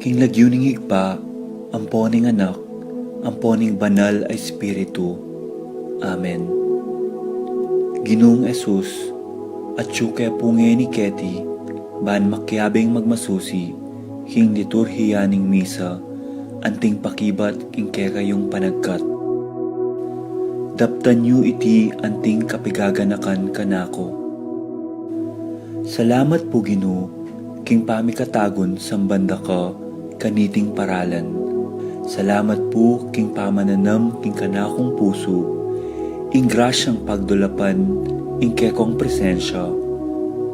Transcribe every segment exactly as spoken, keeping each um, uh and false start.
King lagyu ning Ibpa, ampo ning Anak, ampo ning Banal a Espiritu. Amen. Ginung Jesus, atyu ke pu ngeni keti, ban makiabing magmasusi king liturhiya ning misa, anting pakibat king kekayung panagkat. Daptan yu iti anting kapigaganakan kanaku. Salamat pu, Ginu, king pamikatagun samban da ka kaniting paralan. Salamat pu king pamananam king kanakung pusu ing grasyang pagdulapan ing kekong presensya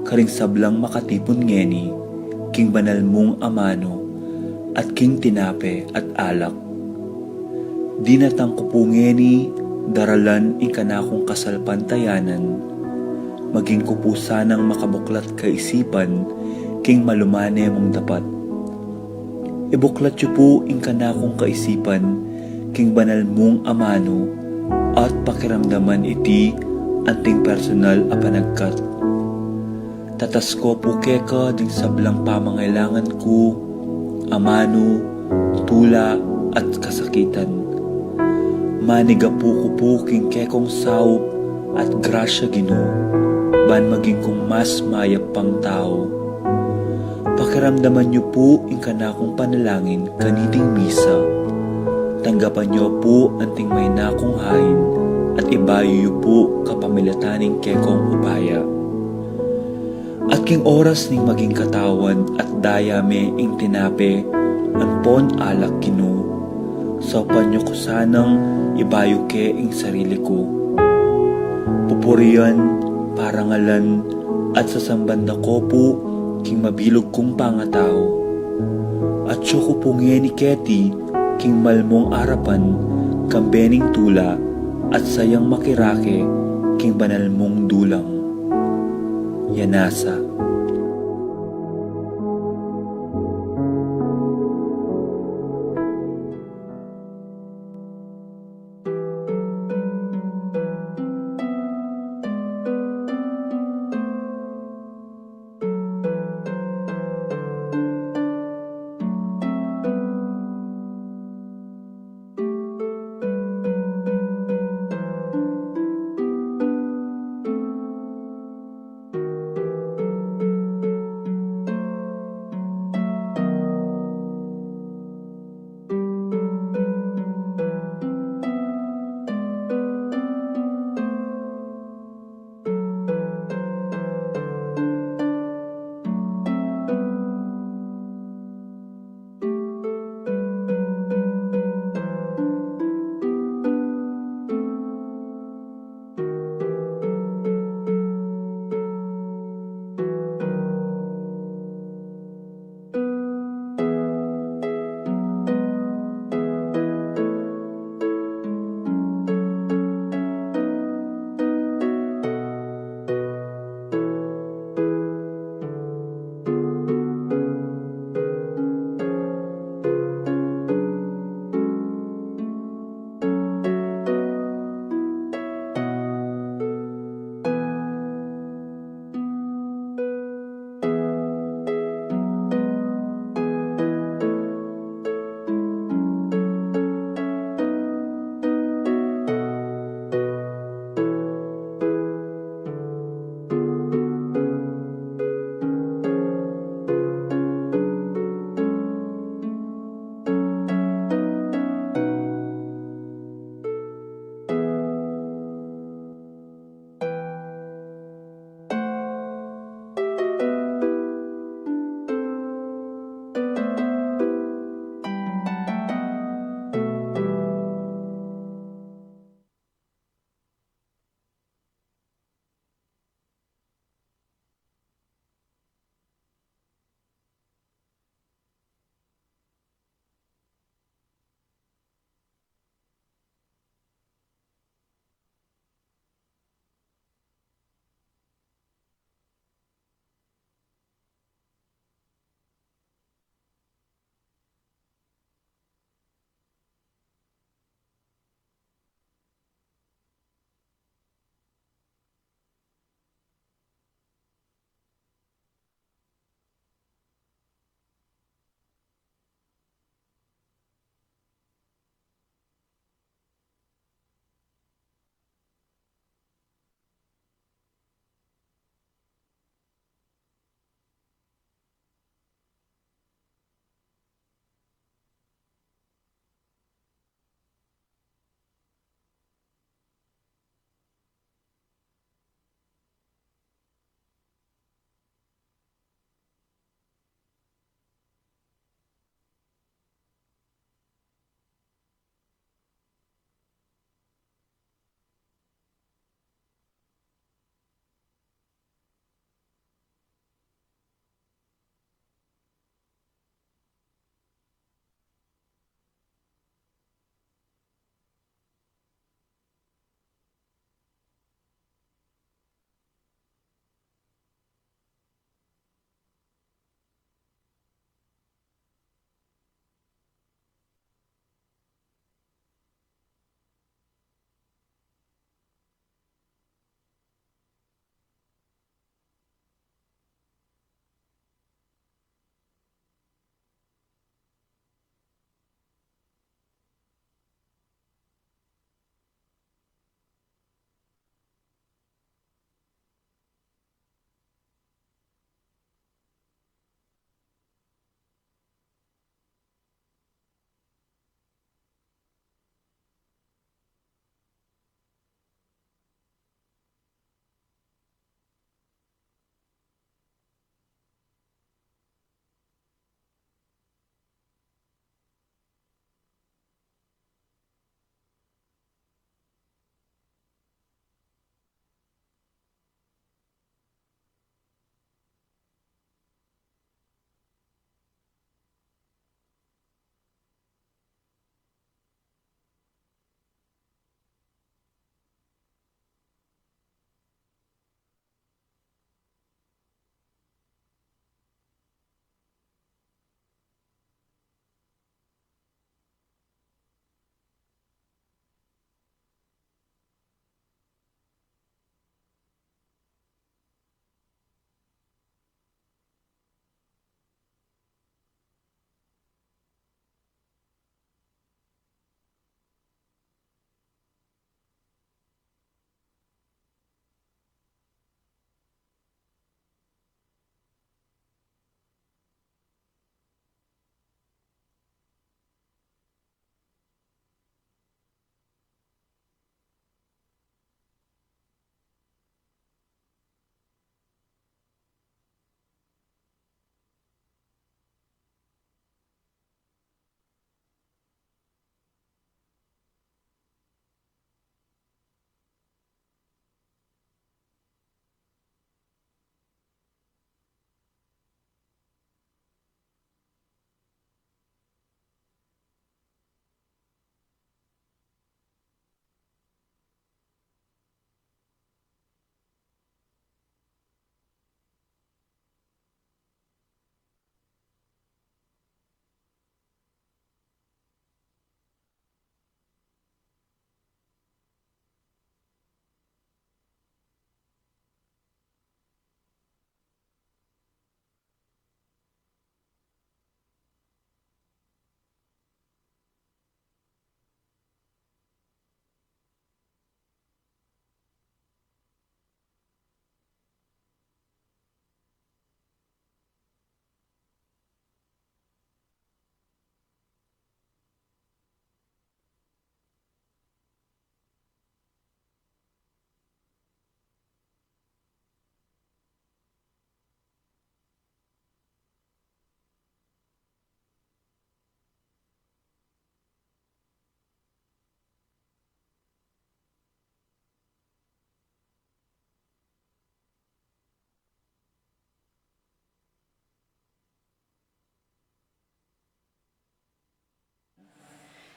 karing sablang makatipun ngeni king banal mung amanu at king tinape at alak. Dinatang ku pu ngeni daralan ing kanakung kasalpantayanan, maging ku pu sanang makabuklat kaisipan king malumane mung dapat. Ibuklat yu pu ing kanakung kaisipan king banal mung amanu at pakiramdaman iti anting personal a panagkat. Tatas ko pu keka ding sablang pamangailangan ku, amanu, tula, at kasakitan. Manigapu ku pu king kekong saup at grasya, Ginu, ban maging kung mas mayap pang tau. Pakiramdaman yu pu ing kanakung panalangin kaniting misa. Tanggapan yu pu anting maina kung hain at ibayu yu pu kapamilatan ning kekong upaya. At king oras ning maging katawan at daya me ing tinape ampon alak, Ginu, saupan yu ku sanang ibayu ke ing sarili ku. Pupurian, parangalan, at sasamban da ko pu king mabilug kung pangatau. Atyu ku pu ngeni keti king malmung arapan, kambe ning tula at sayang makirake king banal mung dulang. Yanasa.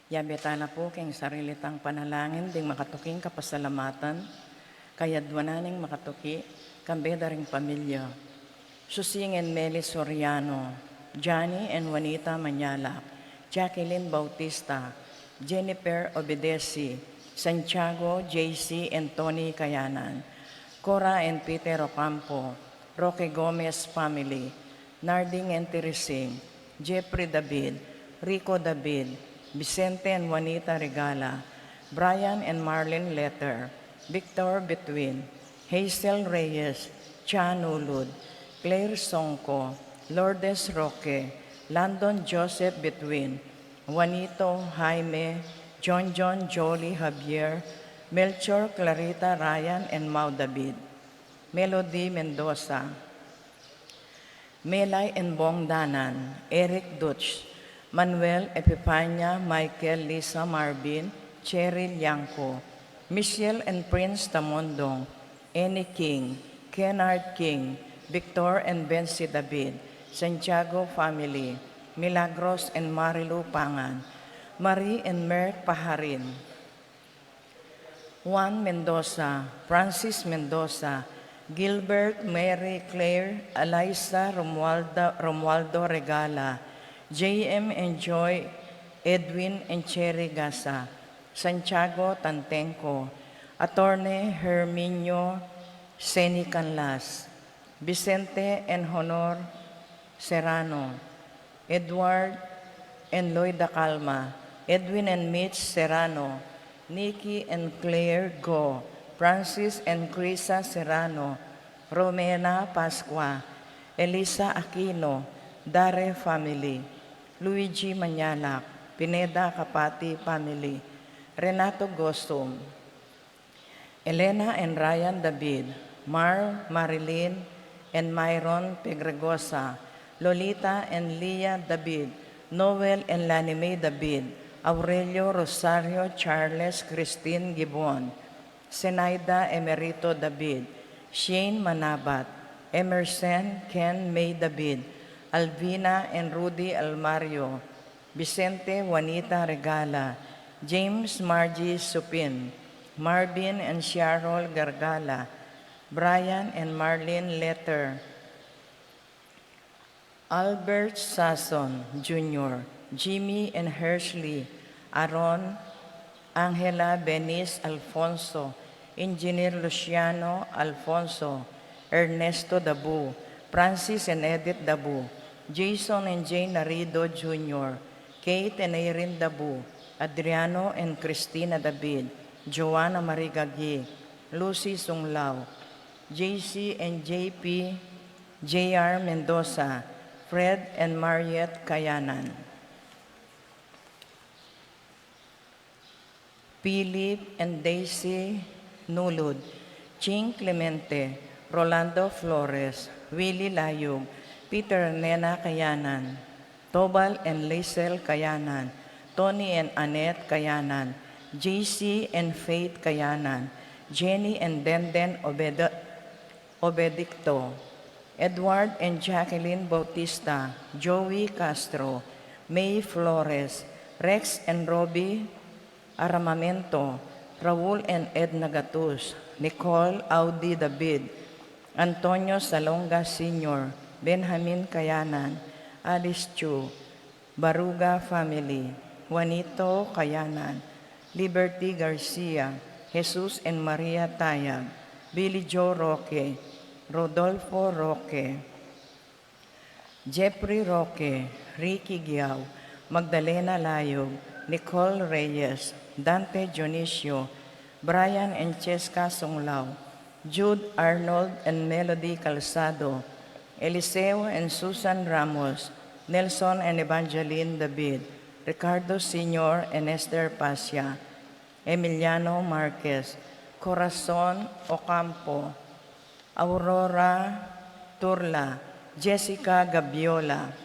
Yabe tala pu king sarili tang panalangin ding makatuking kapasalamatan, kayadwanan ning makatuki, kambe da ring pamilya. Susing and Meli Soriano, Johnny and Juanita Mañala, Jacqueline Bautista, Jennifer Obedesi, Santiago, J C and Tony Kayanan, Cora and Peter Ocampo, Roque Gomez family, Narding and Teresing, Jeffrey David, Rico David, Vicente and Juanita Regala, Brian and Marlene Letter, Victor Between, Hazel Reyes, Cha Nulud, Claire Songco, Lourdes Roque, Landon Joseph Between, Juanito Jaime, John John Jolly Javier, Melchor Clarita Ryan and Mau David, Melody Mendoza, Melay and Bong Danan, Eric Dutch, Manuel Epifania, Michael Lisa Marvin, Cheryl Yanco, Michelle and Prince Tamondong, Annie King, Kennard King, Victor and Bensi David, Santiago family, Milagros and Marilu Pangan, Marie and Merck Paharin, Juan Mendoza, Francis Mendoza, Gilbert, Mary, Claire, Eliza, Romualda, Romualdo Regala, J M and Joy, Edwin and Cherry Gasa, Santiago Tantenco, Attorney Herminio Seni Canlas, Vicente and Honor Serrano, Edward and Loida Calma, Edwin and Mitch Serrano, Nikki and Claire Go, Francis and Crisa Serrano, Romena Pascua, Elisa Aquino, Dare family, Luigi Mañalac, Pineda Capati family, Renato Gosum, Elena and Ryan David, Mar, Marilyn, and Myron Pegregosa, Lolita and Leah David, Noel and Lani Mae David, Aurelio Rosario Charles Christine Gibon, Zenaida Emerito David, Shane Manabat, Emerson Ken May David, Alvina and Rudy Almario, Vicente Juanita Regala, James Margie Supin, Marvin and Cheryl Gargala, Brian and Marlene Letter, Albert Sason Junior, Jimmy and Hershely, Aaron, Angela Benice Alfonso, Engineer Luciano Alfonso, Ernesto Dabu, Francis and Edith Dabu, Jason and Jane Narido Junior, Kate and Irene Dabu, Adriano and Christina David, Joanna Marigagi, Lucy Sunglao, J C and J P, J R Mendoza, Fred and Mariette Kayanan, Philip and Daisy Nulud, Ching Clemente, Rolando Flores, Willie Layug, Peter and Nena Kayanan, Tobal and Lisel Kayanan, Tony and Annette Kayanan, J C and Faith Kayanan, Jenny and Denden Obed-, Obedicto, Edward and Jacqueline Bautista, Joey Castro, May Flores, Rex and Robbie Aramamento, Raul and Edna Gatus, Nicole Audi David, Antonio Salonga Senior, Benjamin Kayanan, Alice Chu, Baruga family, Juanito Kayanan, Liberty Garcia, Jesus and Maria Tayag, Billy Joe Roque, Rodolfo Roque, Jeffrey Roque, Ricky Giao, Magdalena Layog, Nicole Reyes, Dante Dionisio, Brian and Cheska Sunglao, Jude Arnold and Melody Calzado, Eliseo and Susan Ramos, Nelson and Evangeline David, Ricardo Senior and Esther Pasia, Emiliano Marquez, Corazon Ocampo, Aurora Turla, Jessica Gabiola.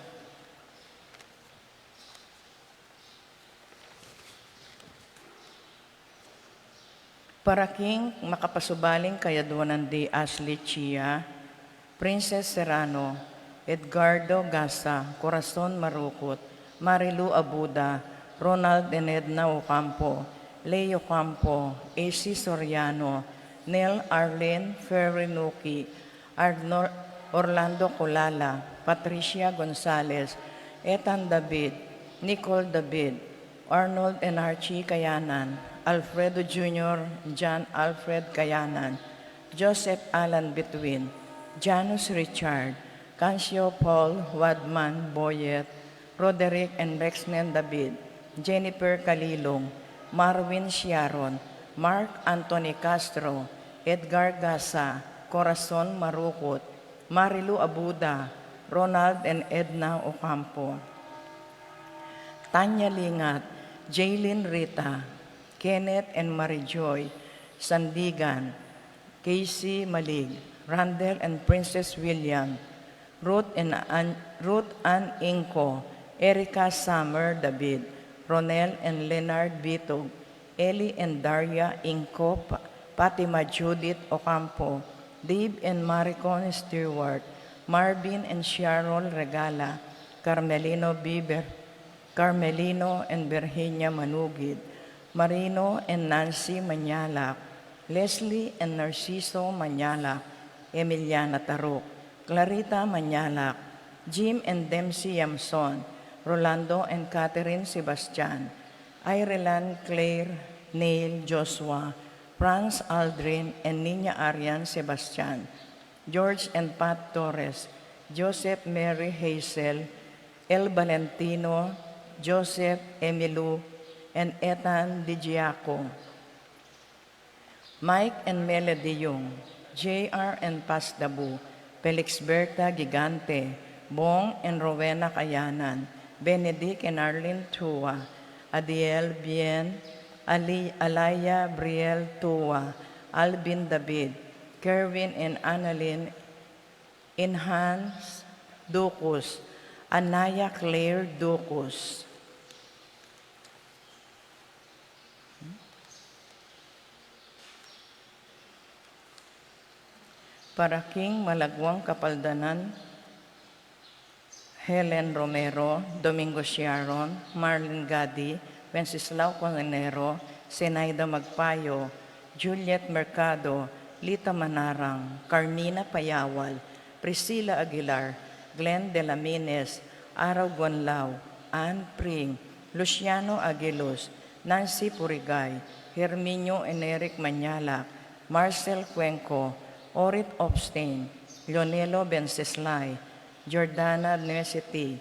Para king makapasubaling kayadwanan di Ashley Chia, Princess Serrano, Edgardo Gasa, Corazon Marukut, Marilu Abuda, Ronald and Edna Ocampo, Leo Ocampo, A C Soriano, Nel, Arlene, Ferry Nuki, Arnor-, Orlando Culala, Patricia Gonzalez, Ethan David, Nicole David, Arnold and Archie Kayanan, Alfredo Junior, John Alfred Kayanan, Joseph Alan Bituin, Janus Richard, Cancio Paul, Wadman Boyet, Roderick and Rexnen David, Jennifer Kalilong, Marwin Sharon, Mark Anthony Castro, Edgar Gasa, Corazon Marukut, Marilu Abuda, Ronald and Edna Ocampo, Tanya Lingat, Jaylin Rita, Kenneth and Marijoy Sandigan, Casey Malig, Randall and Princess William, Ruth and An-, Ruth Ann Inco, Erica Summer David, Ronel and Leonard Bitog, Eli and Daria Inco, Pa-, Fatima Judith Ocampo, Dave and Maricon Stewart, Marvin and Cheryl Regala, Carmelino Bieber, Carmelino and Virginia Manugid, Marino and Nancy Manyalak, Leslie and Narciso Manyalak, Emiliana Taruk, Clarita Manyalak, Jim and Dempsey Yamson, Rolando and Catherine Sebastian, Ireland Claire, Neil Joshua, Franz Aldrin and Nina Arian Sebastian, George and Pat Torres, Joseph Mary Hazel, El Valentino, Joseph Emilu, and Ethan Di Giaco, Mike and Melody Yung, J R and Paz Dabu, Felix Berta Gigante, Bong and Rowena Kayanan, Benedict and Arlene Tua, Adiel Bien, Ali-, Alaya Briel Tua, Alvin David, Kerwin and Annalyn Inhans Ducus, Anaya Claire Ducus. Para king malagwang kapaldanan, Helen Romero, Domingo Sharon, Marlene Gadi, Wenceslao Conenero, Zenaida Magpayo, Juliet Mercado, Lita Manarang, Carmina Payawal, Priscilla Aguilar, Glenn Delamines, Araw Guanlao, Ann Pring, Luciano Aguiluz, Nancy Purigay, Herminio and Eric Manyalak, Marcel Cuenco, Orit Obstain, Leonelo Benceslay, Jordana Nuesiti,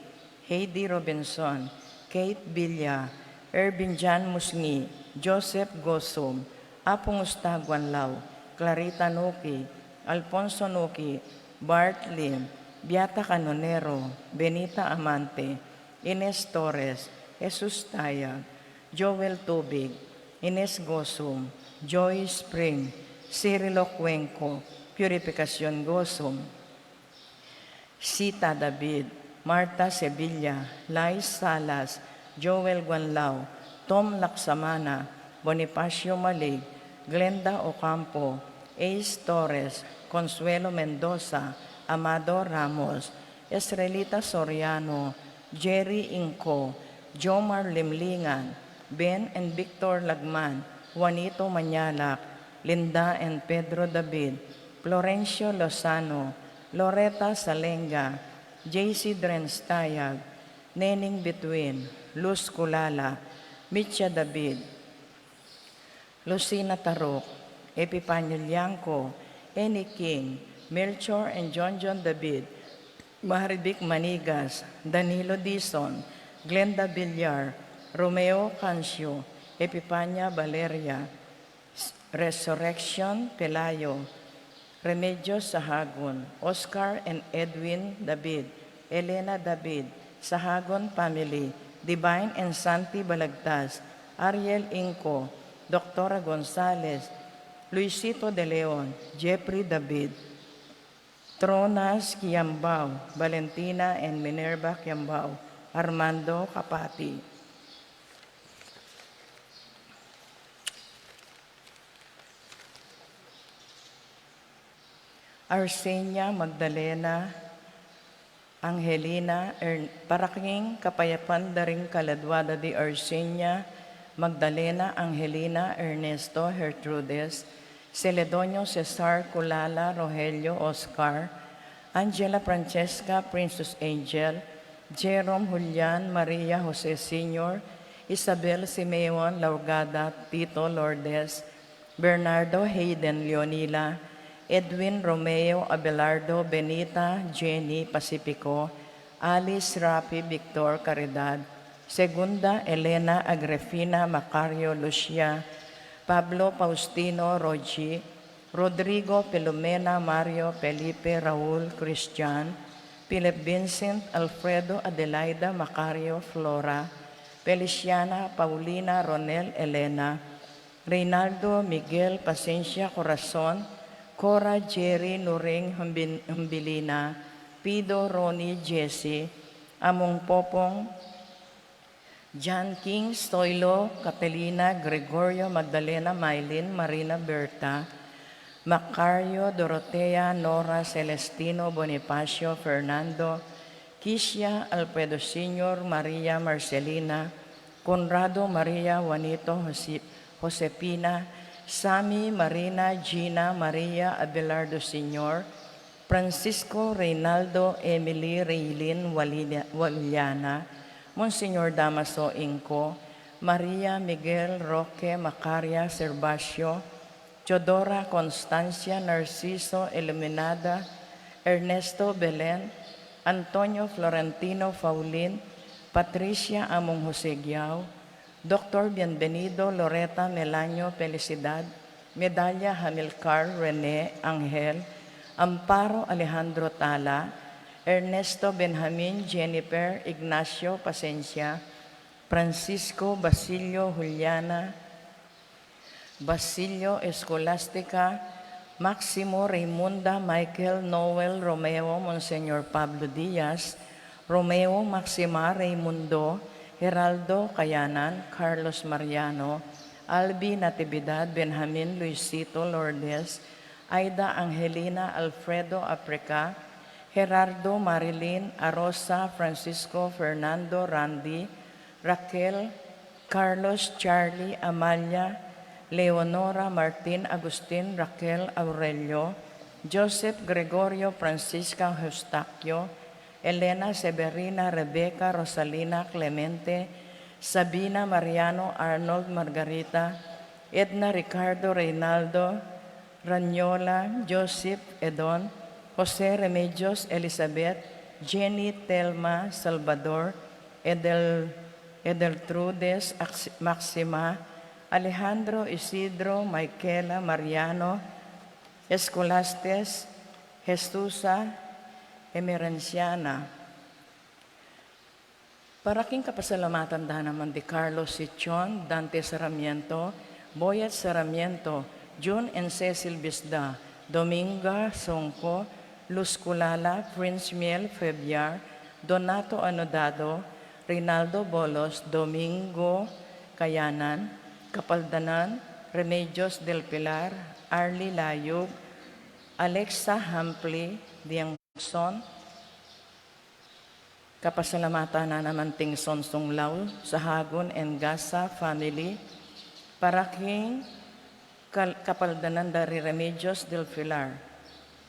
Heidi Robinson, Kate Villa, Ervin John Musngi, Joseph Gosum, Apung Ustaguan Lau, Clarita Nuki, Alfonso Nuki, Bart Lim, Beata Canonero, Benita Amante, Ines Torres, Jesus Tayag, Joel Tubig, Ines Gosum, Joy Spring, Cirilo Cuenco, Purificacion Gosum, Sita David, Martha Sevilla, Lais Salas, Joel Guanlao, Tom Laksamana, Bonifacio Malig, Glenda Ocampo, Ace Torres, Consuelo Mendoza, Amado Ramos, Esrelita Soriano, Jerry Inco, Jomar Limlingan, Ben and Victor Lagman, Juanito Manyalak, Linda and Pedro David, Florencio Lozano, Loreta Salenga, J C Drenstayag, Nening Bituin, Luz Culala, Mitya David, Lucina Taruk, Epifanio Liangco, Annie King, Melchor and John John David, Marivic Manigas, Danilo Dizon, Glenda Villar, Romeo Cancio, Epifania Valeria, Resurrection Pelayo, Remedios Sahagun, Oscar and Edwin David, Elena David, Sahagun family, Divine and Santi Balagtas, Ariel Inco, Doctora Gonzalez, Luisito De Leon, Jeffrey David, Tronas Kiambao, Valentina and Minerva Kiambao, Armando Capati, Arsenia Magdalena, Angelina, Er-, para king kapayapan da ring kaladua da di Arsinia, Magdalena, Angelina, Ernesto, Gertrudes, Celedonio, Cesar, Kulala, Rogelio, Oscar, Angela, Francesca, Princess Angel, Jerome, Julian, Maria, Jose Senior, Isabel, Simeon, Laurgada, Tito, Lourdes, Bernardo, Hayden, Leonila, Edwin, Romeo, Abelardo, Benita, Jenny, Pacifico, Alice, Rafi, Victor, Caridad, Segunda, Elena, Agrifina, Macario, Lucia, Pablo, Faustino, Rogie, Rodrigo, Filomena, Mario, Felipe, Raul, Christian, Philip, Vincent, Alfredo, Adelaida, Macario, Flora, Feliciana, Paulina, Ronel, Elena, Reynaldo, Miguel, Pasencia, Corazon, Cora, Jerry, Nuring, Humbin-, Humbilina, Pido, Ronnie, Jesse, Among Popong, John King, Stoilo, Catalina, Gregorio, Magdalena, Mylene, Marina, Berta, Macario, Dorotea, Nora, Celestino, Bonifacio, Fernando, Kisia, Alfredo Senior, Maria, Marcelina, Conrado, Maria, Juanito, Jose-, Josefina, Sammy, Marina, Gina, Maria, Abelardo Senior, Francisco, Reynaldo, Emily, Reylin, Walina-, Waliana, Monsignor Damaso, Inco, Maria, Miguel, Roque, Macaria, Servacio, Teodora, Constancia, Narciso, Iluminada, Ernesto, Belen, Antonio, Florentino, Paulin, Patricia, Among Jose Giao, Doktor Bienvenido, Loreta, Melanio, Felicidad, Medalla, Hamilcar, Rene, Angel, Amparo, Alejandro, Tala, Ernesto, Benjamin, Jennifer, Ignacio, Pasencia, Francisco, Basilio, Juliana, Basilio, Escolastica, Maximo, Raymunda, Michael, Noel, Romeo, Monsignor Pablo Diaz, Romeo, Maxima, Raymundo, Geraldo, Kayanan, Carlos, Mariano, Albi, Natividad, Benjamin, Luisito, Lourdes, Aida, Angelina, Alfredo, Africa, Gerardo, Marilyn, Arosa, Francisco, Fernando, Randy, Raquel, Carlos, Charlie, Amalia, Leonora, Martin, Agustin, Raquel, Aurelio, Joseph, Gregorio, Francisca, Eustaquio, Elena, Severina, Rebecca, Rosalina, Clemente, Sabina, Mariano, Arnold, Margarita, Edna, Ricardo, Reynaldo, Ranyola, Joseph, Edon, Jose, Remedios, Elizabeth, Jenny, Telma, Salvador, Edel-, Edeltrudes, Ax-, Maxima, Alejandro, Isidro, Michaela, Mariano, Escolastes, Jesusa, Emerenciana. Para king kapasalamatan da naman di Carlos Sichon, Dante Sarmiento, Boyet Sarmiento, Jun and Cecil Bisda, Dominga Songco, Luz Culala, Prince Miel Febiar, Donato Anodado, Rinaldo Bolos, Domingo Kayanan, Kapaldanan, Remedios del Pilar, Arly Layug, Alexa Hampley, Diang Son, kapasalamatan na naman ting Sonsong Lau, Sahagun and Gasa family, para king kal-, kapaldanan da ri Remedios del Pilar.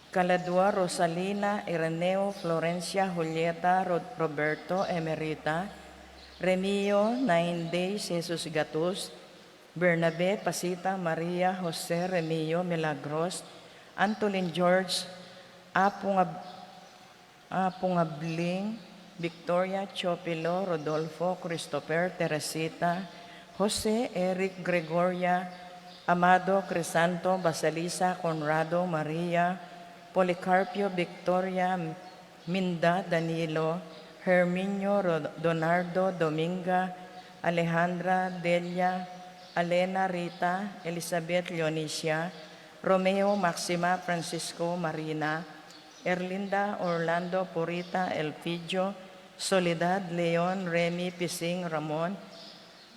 Kaladua, Rosalina, Ireneo, Florencia, Julieta, Ro-, Roberto, Emerita, Remio, Nine Days, Jesus Gatus, Bernabe, Pasita, Maria, Jose, Remio, Milagros, Antolin, George, Apung Ab-, Apung Abling, Victoria, Chopilo, Rodolfo, Christopher, Teresita, Jose, Eric, Gregoria, Amado, Crisanto, Basilisa, Conrado, Maria, Policarpio, Victoria, Minda, Danilo, Herminio, Ro-, Donardo, Dominga, Alejandra, Delia, Alena, Rita, Elizabeth, Leonicia, Romeo, Maxima, Francisco, Marina, Erlinda, Orlando, Purita, Elpidio, Soledad, Leon, Remy, Pising, Ramon,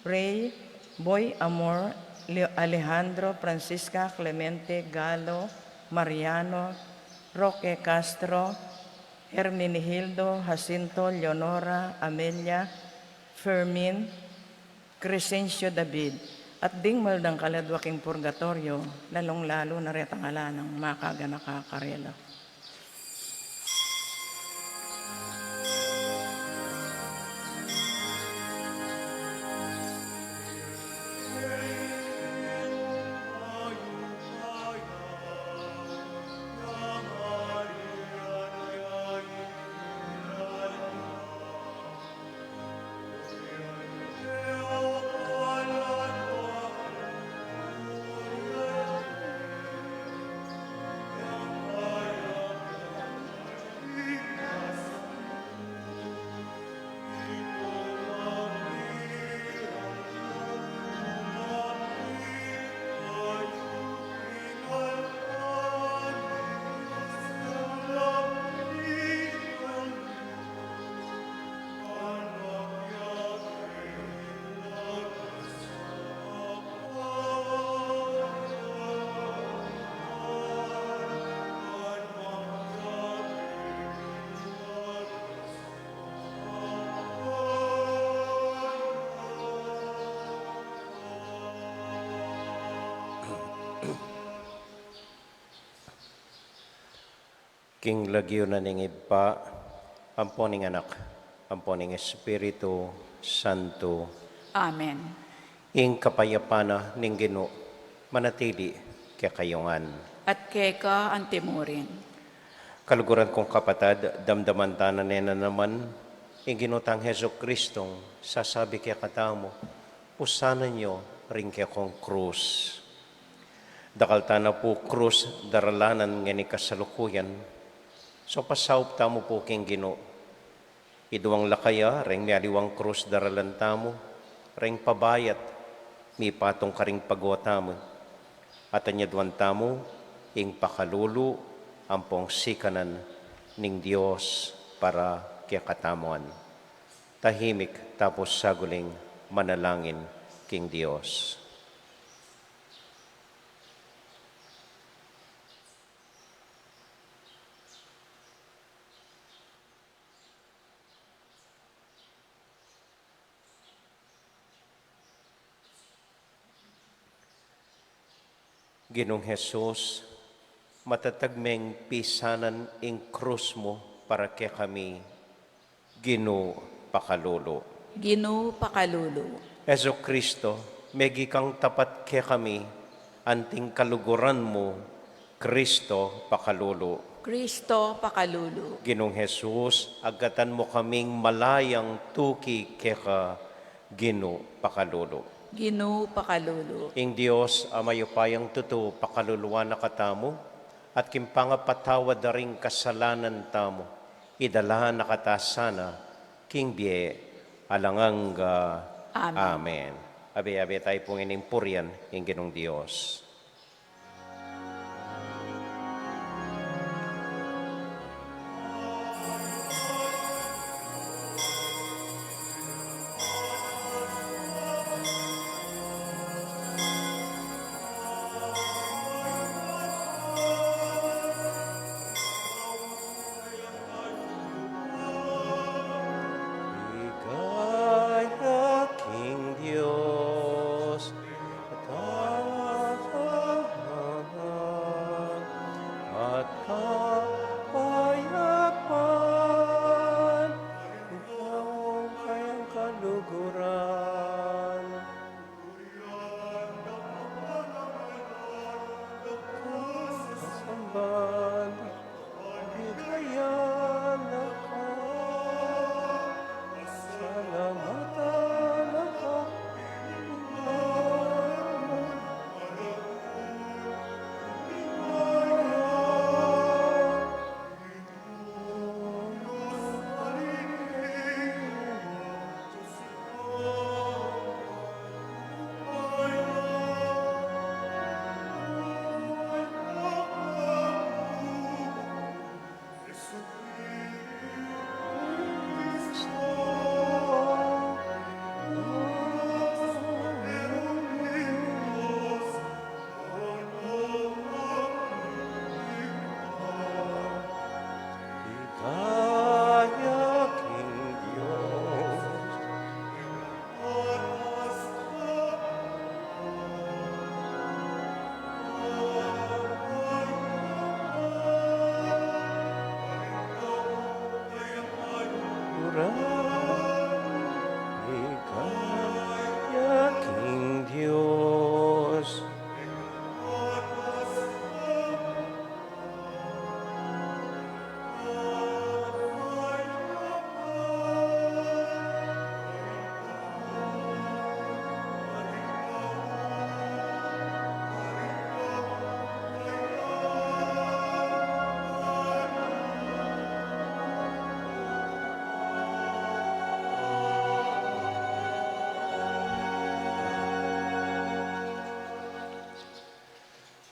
Ray, Boy, Amor, Leo-, Alejandro, Francisca, Clemente, Galo, Mariano, Roque Castro, Herminihildo, Jacinto, Leonora, Amelia, Fermin, Crescencio David, at ding maldang kaladwa king purgatoryo, lalung-lalu na retang ala nang makaganaka karela. King lagyu na ning Ibpa, ampo ning Anak, ampo ning Espiritu Santo. Amen. Ing kapayapan na ning Ginu manatili kekayu ngan. At keka antimurin. Kaluguran kung kapatad, damdaman ta na ne naman ing Ginu tang Jesucristong sasabi kekatamu, "Pusanan yu ring kekong krus." Dakal ta na pu krus daralanan ngeni kasalukuyan. So pasaup tamu pu king Ginu. Iduang lakaya reng mialiwang krus daralan tamu, reng pabayat mipatung karing pagwa tamu, at anyaduan tamu ing pakalulu ampong sikanan ning Dios para kekatamu ngan. Tahimik tapos saguling manalangin king Dios. Ginung Jesus, matatag meng pisanan ing krus mu para kekami. Ginu, pakalulu. Ginu, pakalulu. Jesucristo, megi kang tapat kekami, anting kaluguran mu, Cristo, pakalulu. Cristo, pakalulu. Ginung Jesus, agkatan mu kaming malayang tuki keka, Ginu, pakalulu. Ginu, pakalulu. Ing Dios a mayupayang tutu pakaluluan na katamu, at king pangapatawad da ring kasalanan tamu, idala na kata sana king bie alang angga. Amen. Amen. Abe-abe tayu pung ining purian ing Ginung Dios. Ligaya king Dios, at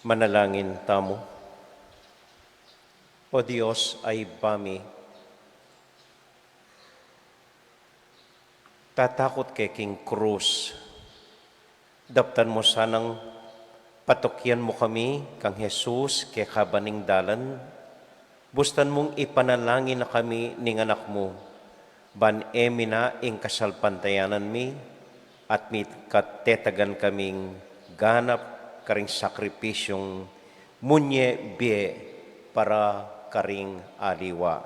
Manalangin tamu. O Dios a Ibpa mi, tatakut ke king krus. Daptan mu sanang patukian mu kami kang Jesus kekaba ning dalan. Bustan mung ipanalangin na kami ning Anak mu, ban e mi na ing kasalpantayanan mi, at mi katetagan kaming ganap karing sakripisyung munye bie para karing aliwa.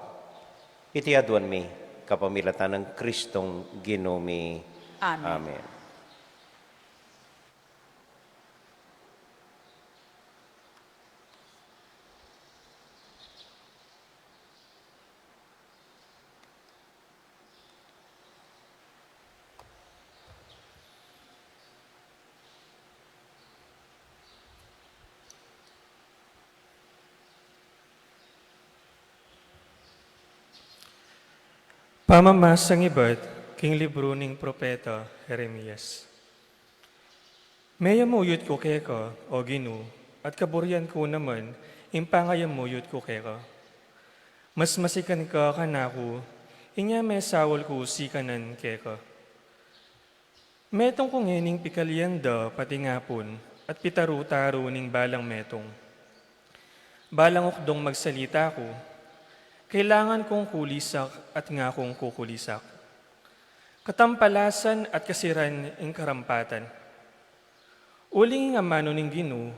Iti aduan mi kapamilatan nang Kristong Ginu mi. Amen. Amen. Pamamasang ibat king libru ning propeta Jeremias. Meyamuyut ku keka, O Ginu, at kaburian ku naman ing pangayamuyut ku keka. Mas masikan ka kanaku, inya mesaul ku sikanan keka. Metung ku ngening pikalian da pating apun at pitaru-taru ning balang metung. Balang ukdung magsalita ku, kailangan kung kulisak at ngakung kukulisak. Katampalasan at kasiran ing karampatan. Uling ing amanu ning Ginu,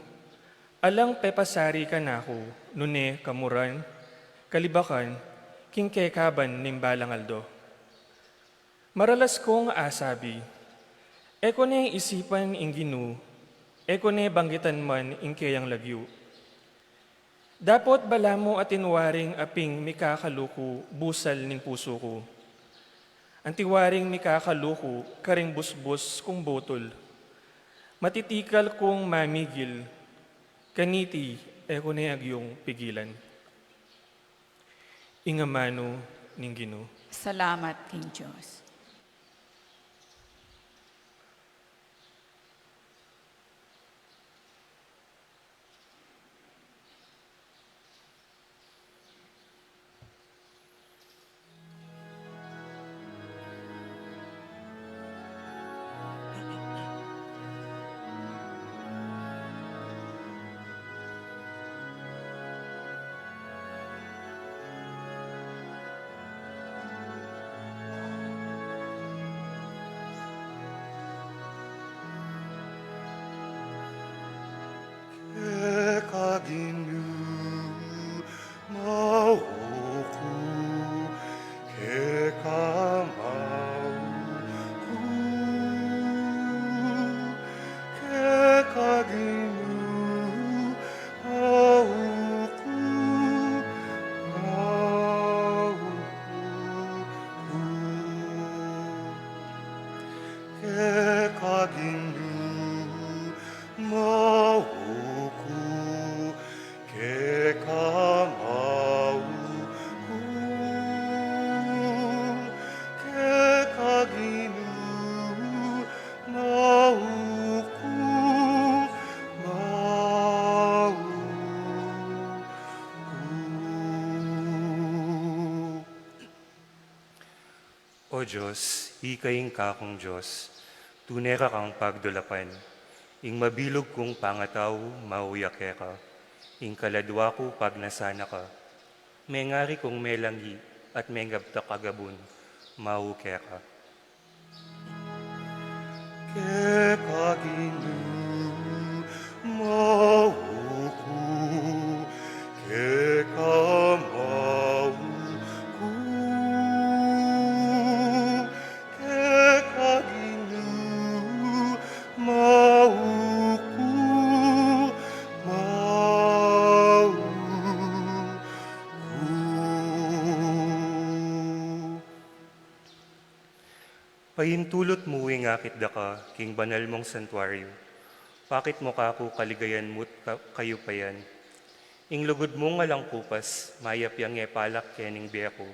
alang pepasari kanaku, nune kamuran, kalibakan, king kekaban ning balang aldo. Maralas kung asabi, e ku ne isipan ing Ginu, e ku ne banggitan man ing keyang lagyu. Dapot balamu atin waring aping mikakaluku busal ning pusu ku. Anti waring mikakaluku karing busbus kung butul. Matitikal kung mamigil, kaniti e ku ne agyung pigilan. Ing amanu ning Ginu. Salamat king Dios. Keka Ginu mau ku, keka mau ku, keka Ginu mau ku, mau ku, keka Ginu mau ku, keka mau ku, keka Ginu mau ku, mau ku. O Dios, ika ing kakung Dios, tune ka kang pagdulapan. Ing mabilug kung pangatau mau ya keka, ing kaladua ku pagnasan na ka. Mengari kung melangi at mengabtak agabun, mau keka. Keka Ginu mau ku, keka mau ku, keka Ginu mau ku, mau ku. Paintulut mu ing akit daka king banal mung santuaryu. Pakit mu kaku kaligayan mu't ka-, kayupayan. Ing lugud mung alang kupas, mayap yang e palak kening bie ku,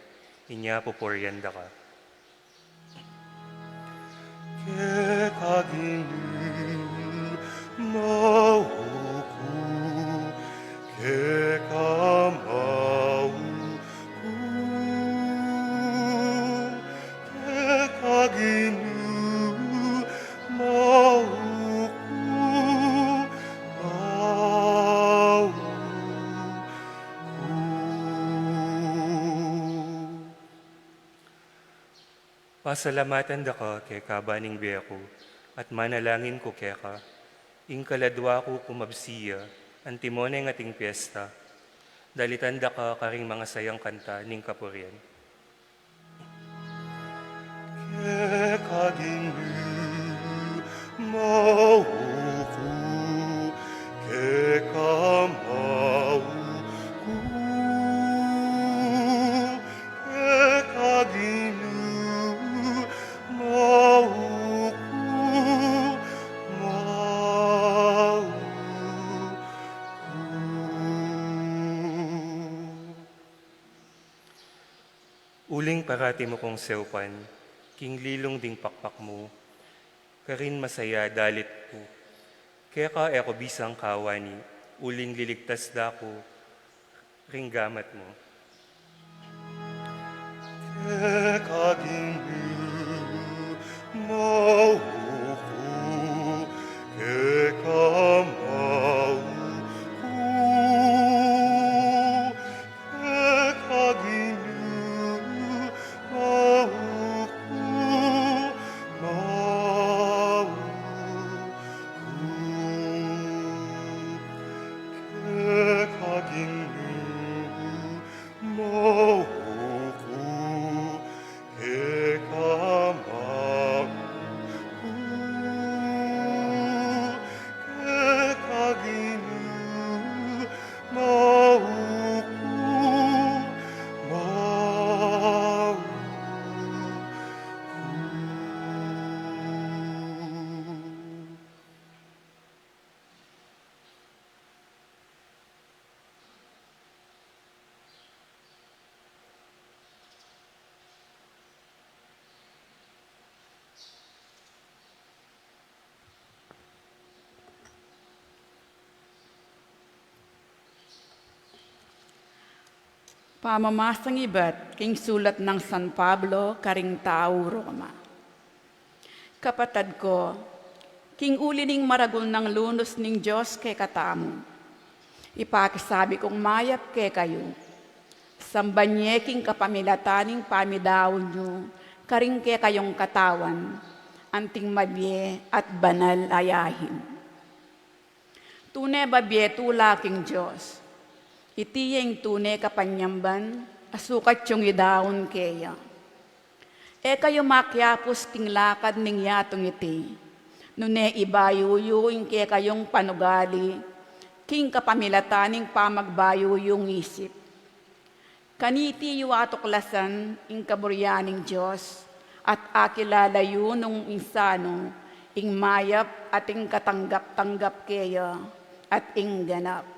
inya pupurian daka. Keka Ginu mau ku, Keka mau ku, keka Ginu mau ku, mau ku. Pasalamatan da ka keka, Bani ning bie ku, at manalangin ku keka. Ing kaladua ku kumabsi ya, antimo neng ating piesta. Dalitan da ka karing mangasayang kanta ning kapurian. Keka Ginu mau ku, keka mau ku, keka Ginu mau ku, mau ku. Uling parati mu kung seupan king lilung ding pakpak mu, karin masaya dalit ku. Keka e ku bisang kawani, uling liligtas da ku ring gamat mu. Keka Ginu mau ku, keka mau ku, keka Ginu mau ku, mau ku, keka Ginu mau ku, keka mau ku, keka Ginu mau ku, mau ku. Pamamasang ibat king sulat nang San Pablo karing tau Roma. Kapatad ko, king uli ning maragul nang lunus ning Dios kekatamu, ipakisabi kung mayap kekayu, samban ye king kapamilatan ning pamidaun yu karing kekayung katawan, anting mabie at banal a yain. Tune babie tula king Dios. Iti ya ing tune kapanyamban a sukat yung idaun keya. E kayu makiapus king lakad ning yatung iti, nune ibayu yu ing kekayung panugali king kapamilatan ning pamagbayu yung isip. Kaniti yu atuklasan ing kaburian ning Dios, at akilala yu nung insanu ing mayap at ing katanggap-tanggap keya, at ing ganap.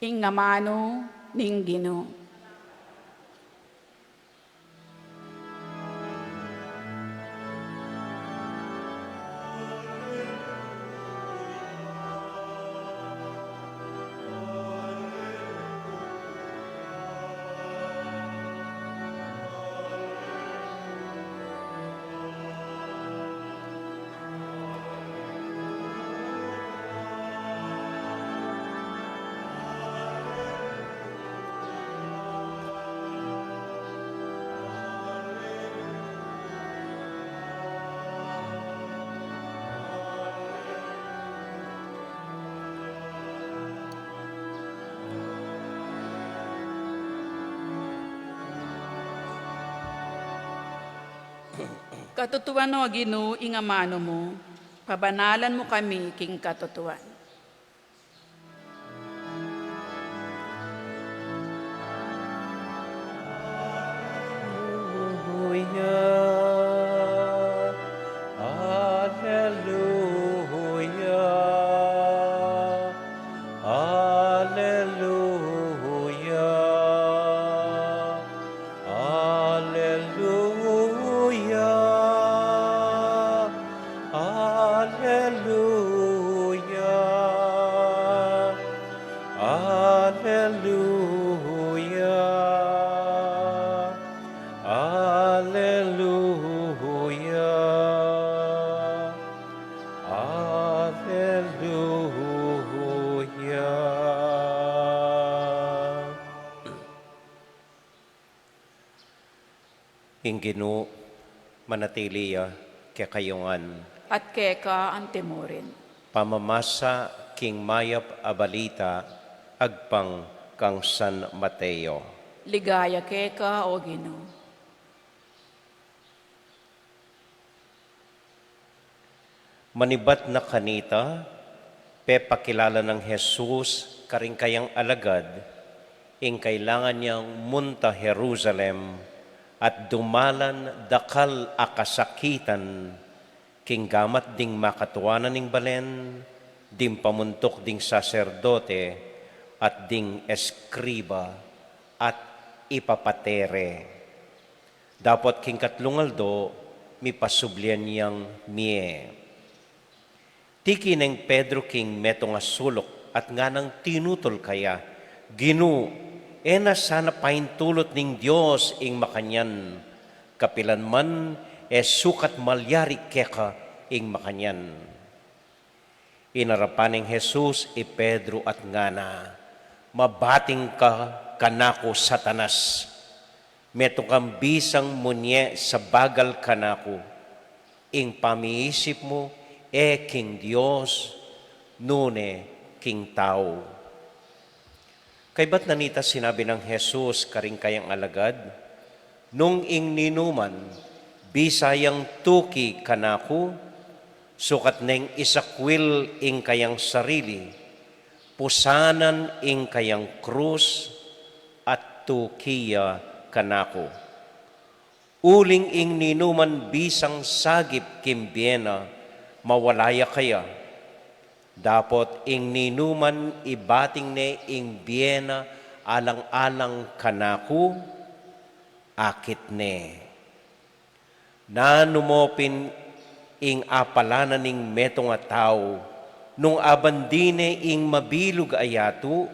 Ing amanu ning Ginu. Katutuan, O Ginu, ing amanu mu, pabanalan mu kami king katutuan. Alleluia, alleluia, alleluia. Alleluia, alleluia. Ing Ginu manatili ya kekayu ngan. At keka antimurin. Pamamasa king mayap a balita agpang kang San Mateo. Ligaya keka, O Ginu. Manibat na kanita, pepakilala nang Jesus karing kayang alagad ing kailangan yang munta Jerusalem at dumalan dakal a kasakitan, king gamat ding makatuanan ning balen, ding pamuntuk ding saserdote, at ding eskriba, at ipapate re. Dapot king katlung aldo, mipasublian yang mie. Tiki neng Pedro king metung a suluk at nganang tinutul kaya, Ginu, e na sana paintulut ning Dios ing makanyan, kapilan man e sukat malyari keka ing makanyan. Inarapan neng Jesus i Pedro at ngana, Mabating ka kanaku, Satanas! Metung kang bisang munye sabagal kanaku, ing pamiisip mu e king Dios, nune king tau. Kaybat na nita sinabi nang Jesus karing kayang alagad, Nung ing ninuman bisa yang tuki kanaku, sukat neng isakwil ing kayang sarili, pusanan ing kayang krus, at tuki ya kanaku. Uling ing ninuman bisang sagip king bie na, mawala ya kaya. Dapot ing ninuman ibating ne ing bie na alang-alang kanaku, akit ne. Nanu mo pin ing apala na ning metung a tau, nung abandi ne ing mabilug a yatu,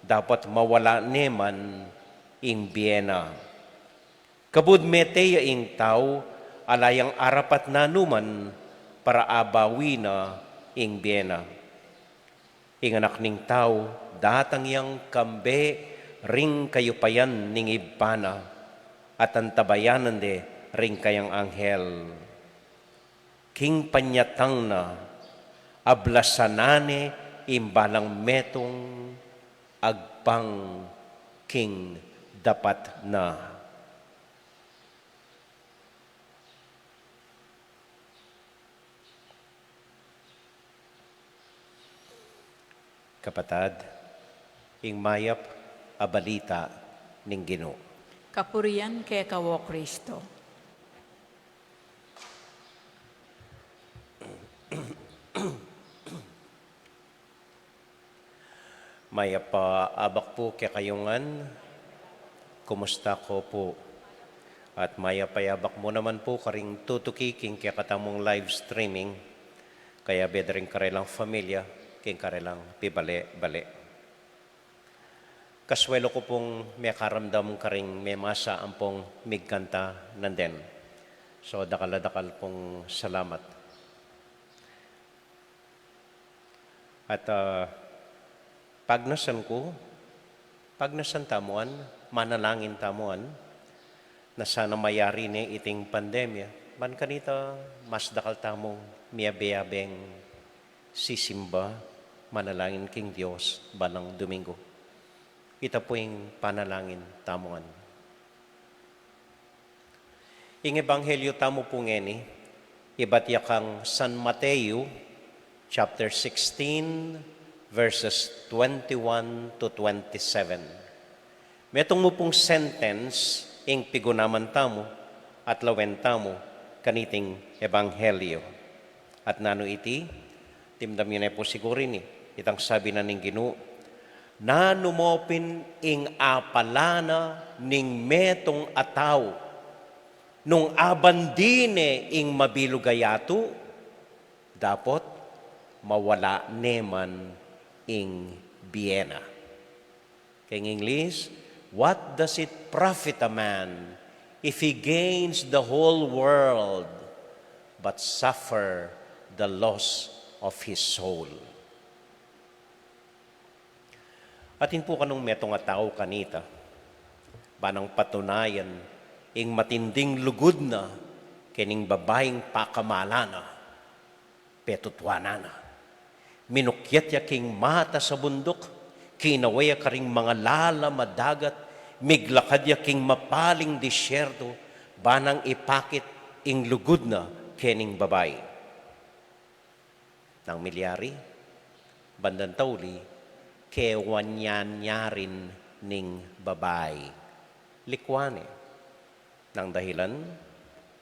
dapot mawala ne man ing bie na. Kabud mete ya ing tau, ala yang arapat nanuman para abawi na ing bie na. Ing Anak ning Tau, datang yang kambe ring kayupayan ning Ibpa na, at antabayanan de ring kayang anghel. King panyatang na, ablasan na ne ing balang metung agpang king dapat na. Kapatad, ing mayap a balita ning Ginu. Kapurian keka, O Kristo. Mayap a abak pu kekayu ngan, kumusta ko pu? At mayap a abak mu naman pu karing tutuki king kekatamung live streaming, kayabe da ring karelang familia, king karelang pibale-bale. Kaswelo ku pung mekaramdam karing memasa ampong migkanta nandin. So, dakal a dakal pung salamat. At, ah, pagnasan ku, pagnasan tamu ngan, manalangin tamu ngan, na sana mayari ne iting pandemya, ban kanita mas dakal tamung miyabe-yabeng sisimba, manalangin king Dios, balang Domingo. Ita pu ing panalangin tamu ngan. Ing ebanghelyo tamu pu ngeni, ibat ya kang San Mateo, chapter sixteen, verses twenty-one to twenty-seven. Metung mu pung sentence ing pigunaman tamu at lawen tamu kaniting ebanghelyo. At nanu iti? Timdam yu ne pu siguru ini, itang sabi na ning Ginu, nanu mo pin ing apala na ning metung a tau, nung abandi ne ing mabilug a yatu, dapot mawala ne man ing bie na. King English, what does it profit a man if he gains the whole world but suffer the loss of his soul? Atin pu kanung metung a tau kanita, ba nang patunayan ing matinding lugud na kening babaing pakamalan na, petutuanan na. Minukyat ya king matas a bunduk, kinawe ya karing mangalalam a dagat, miglakad ya king mapaling disyerto, ba nang ipakit ing lugud na kening babai. Nang milyari, bandang tauli, kewan ya rin ning babai. Likwan ne. Nang dahilan,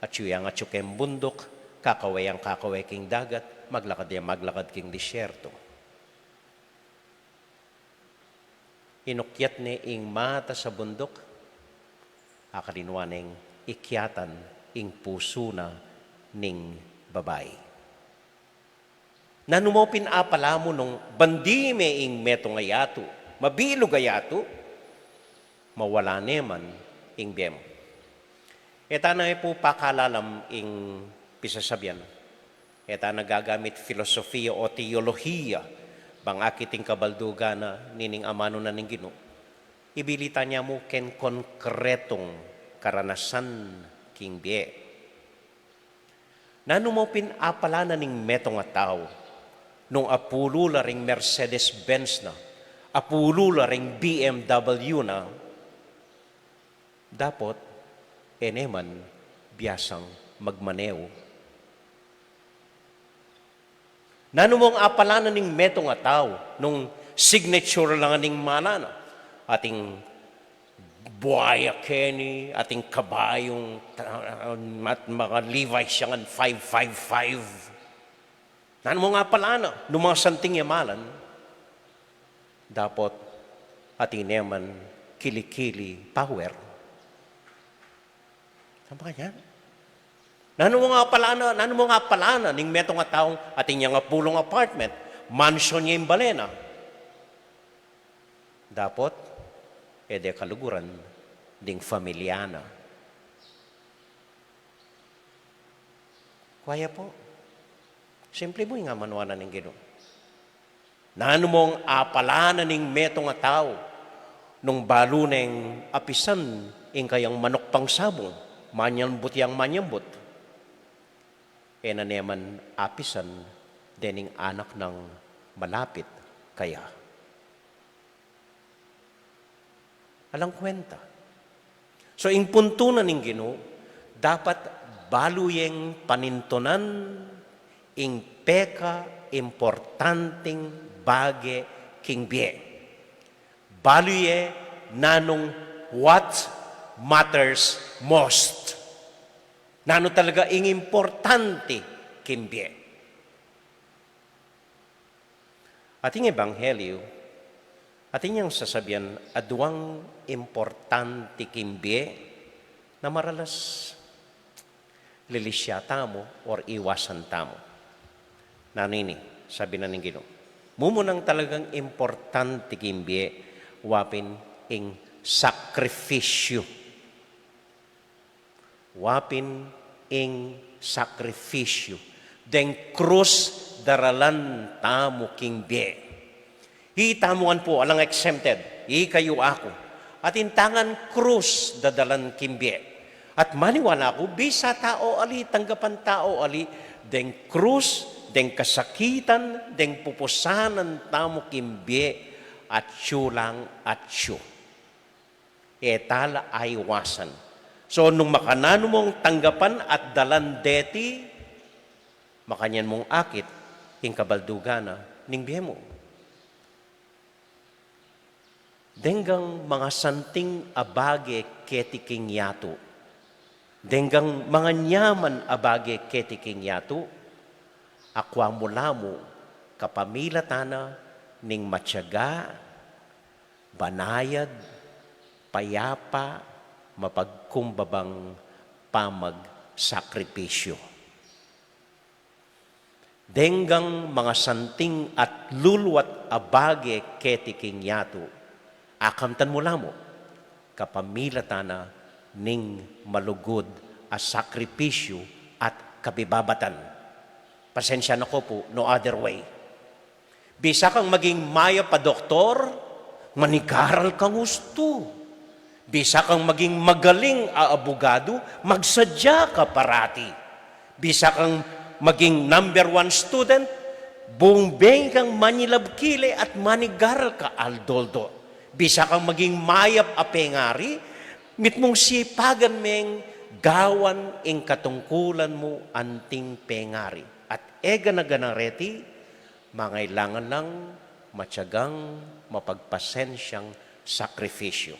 atyu yang atyu king bunduk, kakawe yang kakawe king dagat, maglakad yang maglakad king disyerto. Inukyat ne ing matas a bunduk, akalinwa neng ikyatan ing pusu na ning babai. Nanu mo pin apala mu nung bandi me ing metung a yatu, mabilug a yatu, mawala ne man ing bie mu. E ta na pu pakalalam ing pisasabian. E ta na gagamit filosofia o teolohiya, bang akit ing kabaldugan na nining amanu na ning Ginu. Ibilita ne mu king konkretung karanasan king bie. Nanu mo pin apala na ning metung a tau, nung apulu la ring Mercedes-Benz na, apulu la ring B M W na, dapot, e ne man biasang magmaneu. Nanu mong apala na ning metung a tau, nung signature la ning mala na, ating buaya keni, ating kabayung, at mga Levi's yang five five five. Nanu mong apala na, nung mga santing yamalan, dapot, atin ne man kilikili power. Saan pa kaya? Nanu mong apala na, nanu mong apala na, ning metung a taung atin yang apulung apartment, mansion ya ing bale na. Dapot, e de kaluguran ding familia na. Kuaya po. Simple mu ing amanu na ning Ginu. Nanu mong apala na ning metung a tau, nung balu neng apisan ing kayang manuk pangsabung, manyambut yang manyambut. E na ne man apisan dening anak nang malapit kaya. Alang kwenta. So, ing puntu na ning Ginu, dapat balu yeng panintunan ing pekaimportanting bage king bie. Balu ye nanung what matters most. Nanu talaga ing importante king bie. Ating ebanghelyo, atin yang sasabian aduang importante king bie na maralas lilisya tamu or iwasan tamu. Nanu ini, sabi na ning Ginu. Mumunang talagang importante king bie, wa pin ing sakrifisyu. Wa pin ing sakrifisyu. Deng krus daralan tamu king bie. Itamu ngan pu, alang exempted. Ikayu, aku. Atin tangan krus dadalan king bie. At maniwala ku, bisa tau ali, tanggapan tau ali, deng krus, deng kasakitan, deng pupusanan tamu king bie, atyu lang atyu. E ta la aiwasan. So, nung makananu mong tanggapan at dalan deti, makanyan mong akit king kabaldugan na ning bie mu. Denggang mangasanting a bage keti king yatu. Denggang manganyaman a bage keti king yatu. Akwa mu la mu kapamilatan na ning matyaga, banayad, payapa, mapagkumbabang pamagsakripisyu. Denggang mangasanting at luluat a bage keti king yatu, akamtan mu la mu kapamilatan na ning malugud a sakripisyu at kabibabatan. Pasensya na ko pu, no other way. Bisa kang maging mayap a doktor, manigaral kang ustu. Bisa kang maging magaling a abogado, magsadya ka parati. Bisa kang maging number one student, bumbeng kang manilab kile at manigaral ka aldo-aldo. Bisa kang maging mayap a pengari, mitmung sipagan meng gawan ing katungkulan mu anting pengari. At e gana-gana reti, mangailangan lang matyagang mapagpasensyang sakrifisyu.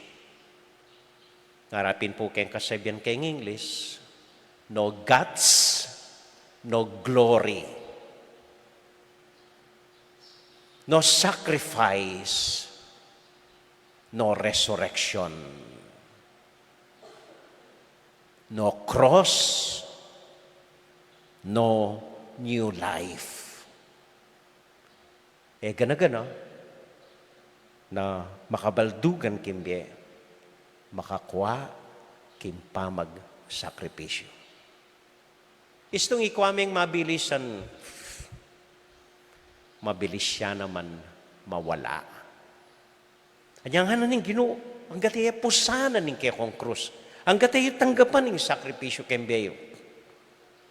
Ngarapin pu keng kasabian keng English, "No guts, no glory. No sacrifice, no resurrection. No cross, no new life." E gana-gana na makabaldugan king bie, makakua king pamagsakripisyu. Istung ikua meng mabilisan, mabilis ya naman mawala. Anya ngana ning Ginu, anggat e pusanan ing kekong krus, anggat e tanggapan ing sakripisyu keng bie yu.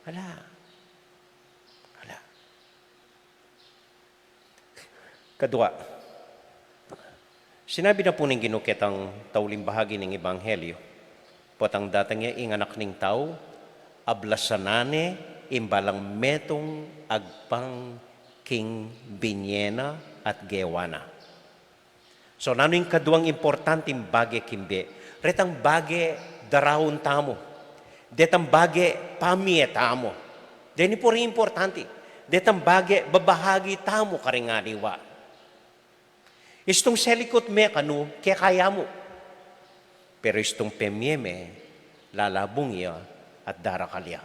Ala. Ala. Kadua, sinabi na pu ning Ginu ketang tauling bahagi ning ebanghelyu, potang datang ya ing Anak ning Tau, ablasan na ne ing balang metung agpang king binye na at gewa na. So, nanu ing kaduang importanting bage king bie? Detang bage daraun tamu. Detang bage pamie tamu. Deni pu ring importante. Detang bage babahagi tamu karing aliwa. Istung selikut me kanu, kekaya mu. Pero istung pemie me, lalabung ya at darakal ya.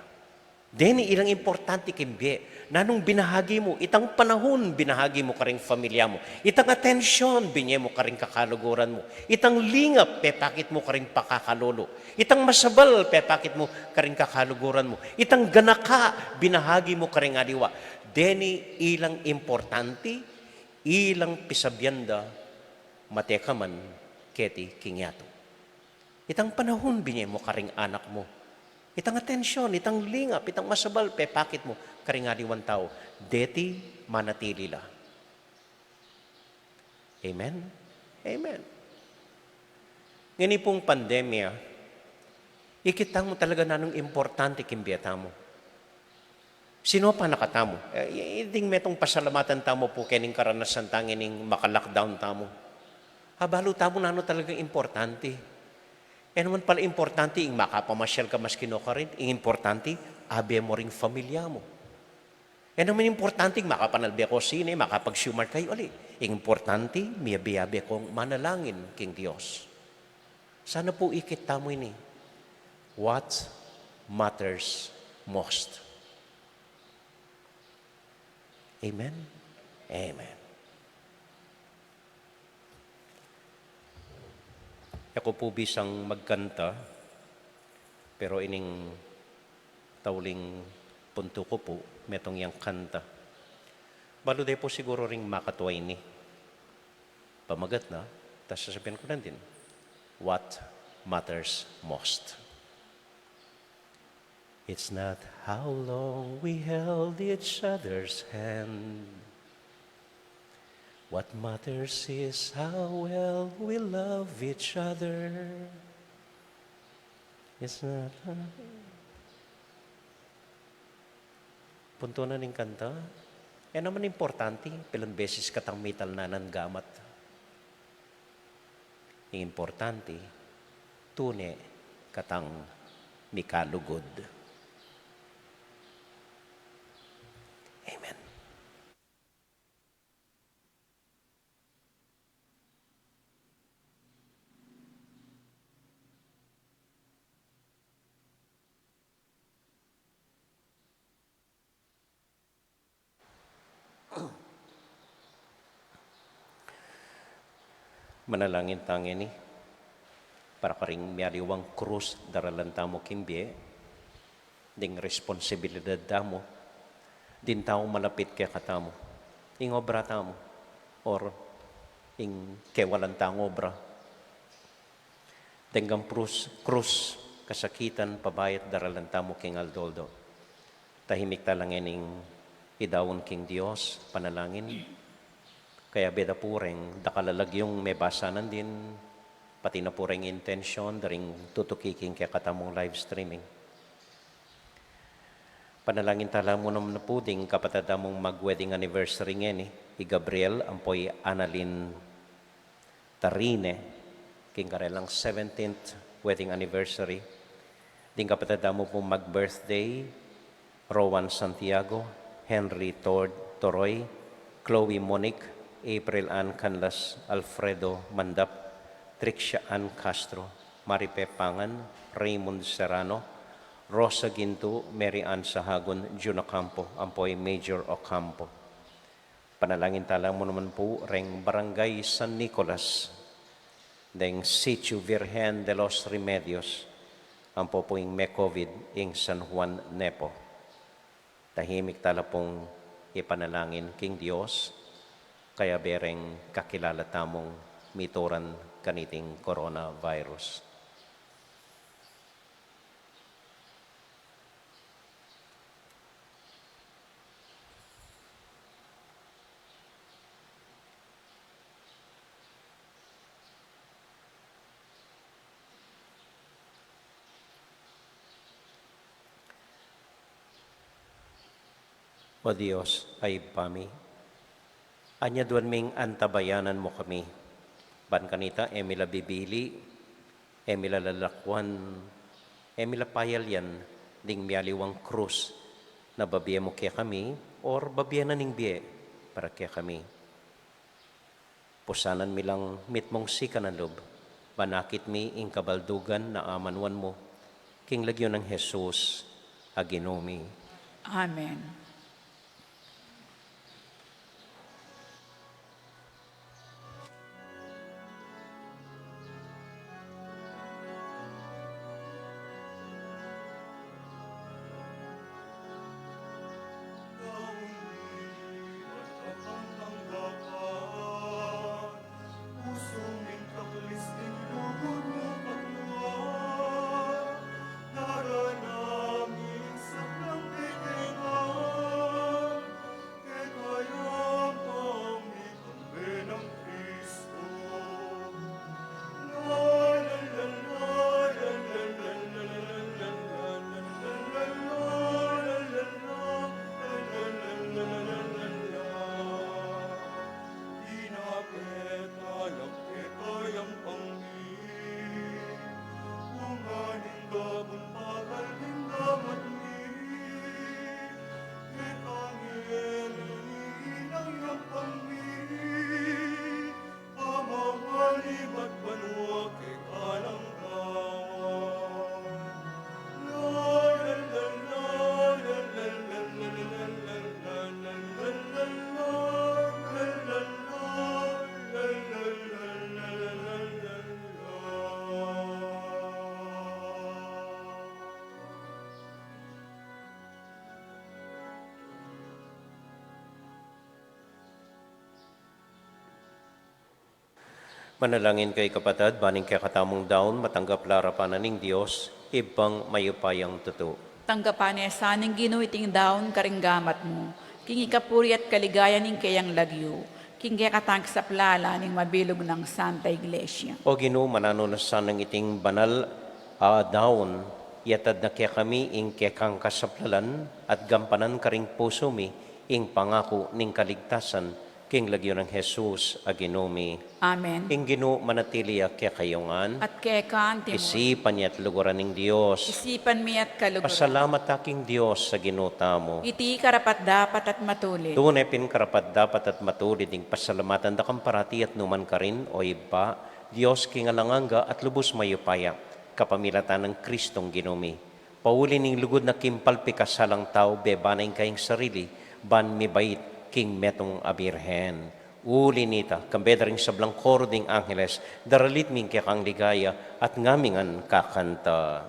Deni ilang importante king bie. Nanung binahagi mu, itang panahun binahagi mu karing familia mu, itang atensyon binye mu karing kakaluguran mu, itang lingap pepakit mu karing pakakalulu, itang masabal pepakit mu karing kakaluguran mu, itang ganaka binahagi mu karing aliwa. Deni ilang importante, ilang pisabian da, mate ka man keti king yatu. Itang panahun binye mu karing anak mu, itang atensyon, itang lingap, itang masabal pepakit mu karing aliwang tau, deti manatili la. Amen? Amen. Ngeni pung pandemya, ikit tamu talaga nanung importante king bie tamu. Sinopan na katamu. E, i-, ding metung pasalamatan tamu pu kening karanasan tang ining maka-lockdown tamu. Abalu tamu nanu talagang importante. E naman pala importante ing makapamasyal ka maski nokarin, ing importante, abe mu ring familia mu. E naman importante ing makapanalbe ko sine, makapag-sumar kayu ali. Ing importante, miyabe-yabe kong manalangin king Dios. Sana pu ikit tamu ini. What matters most? Amen? Amen. E ku pu bisang magkanta, pero ining tauling puntu ku pu, metung yang kanta. Balu de pu siguru ring makatua ini. Pamagat na, tas sasabian ku na din, what matters most? It's not how long we held each other's hand. What matters is how well we love each other. It's not how... Puntu na ning kanta. E naman importante, pilan beses katang mitalnan gamat. Ing importante, tune katang mikalugud. Amen. Manalangin ta ngeni para karing mialiwang krus daralan tamu king bie, ding responsibilidad tamu, ding tau malapit kekatamu, ing obra tamu, or ing kewalan tang obra. Deng krus, krus, kasakitan, pabayat daralan tamu king aldo-aldo. Tahimik tala ngening idaun king Dios, panalangin. Kayabe da pu reng dakal a lagyung mebasanan din, pati na pu reng intensyon da ring tutuki king kekatamung live streaming. Panalangin tala mu naman pu ding kapatad tamung mag-wedding anniversary ngeni, i Gabriel ampo i Annalyn Tarine, king karelang seventeenth wedding anniversary. Ding kapatad tamu pung mag-birthday, Rowan Santiago, Henry Tord Toroy, Chloe Monic, April Ann Canlas, Alfredo Mandap, Trixia Ann Castro, Maripe Pangan, Raymond Serrano, Rosa Ginto, Mary Ann Sahagun, Jun Ocampo, ampo i Major Ocampo. Panalangin tala mu naman pu reng Barangay San Nicolas, deng Sitio Virgen de los Remedios, ampo pu ing me-COVID ing San Juan Nepo. Tahimik tala pung ipanalangin king Dios, kayabe reng kakilala tamung mituran kaniting coronavirus. O Dios, a Ibpa mi, anyaduan ming antabayanan mu kami. Ban kanita, e mi la bibili, e mi la lalakuan, e mi la payalian ding mialiwang krus na babie mu kekami, or babie na ning bie para kekami. Pusanan mi lang mitmung sikanan lub, ban akit mi ing kabaldugan na amanuan mu, king lagyu nang Jesus a Ginu mi. Amen. Manalangin kayu, kapatad, ban ing kekatamung daun matanggap la arapan na ning Dios, Ibpang mayupayang tutu. Tanggapan na sa ning Ginu iting daun karing gamat mu, king ikapuri at kaligayan ning keyang lagyu, king kekatang kasaplalan ning mabilug nang Santa Iglesia. O Ginu, mananu na sanang iting banal a daun, iatad na kekami ing kekang kasaplalan, at gampanan karing pusu mi ing pangaku ning kaligtasan, king lagyu nang Jesus a Ginu mi. Amen. Ing Ginu manatili ya kekayu ngan. At keka antimu rin. Isipan ya at luguran ning Dios. Isipan mi at kaluguran. Pasalamat ta king Dios a Ginu tamu. Iti karapat-dapat at matulid. Tune pin karapat-dapat at matulid ing pasalamatan da kang parati at nu man karin, O Ibpa, Dios king alang angga at lubus mayupaya, kapamilatan nang Kristong Ginu mi. Pauli ning lugud na king palpikasalang tau, beba na ing kayang sarili, ban mibait king metung a birhen. Uli nita, kambe da ring sablang koro ding angeles, daralit mi ing kekang ligaya, at ngamingan kakanta.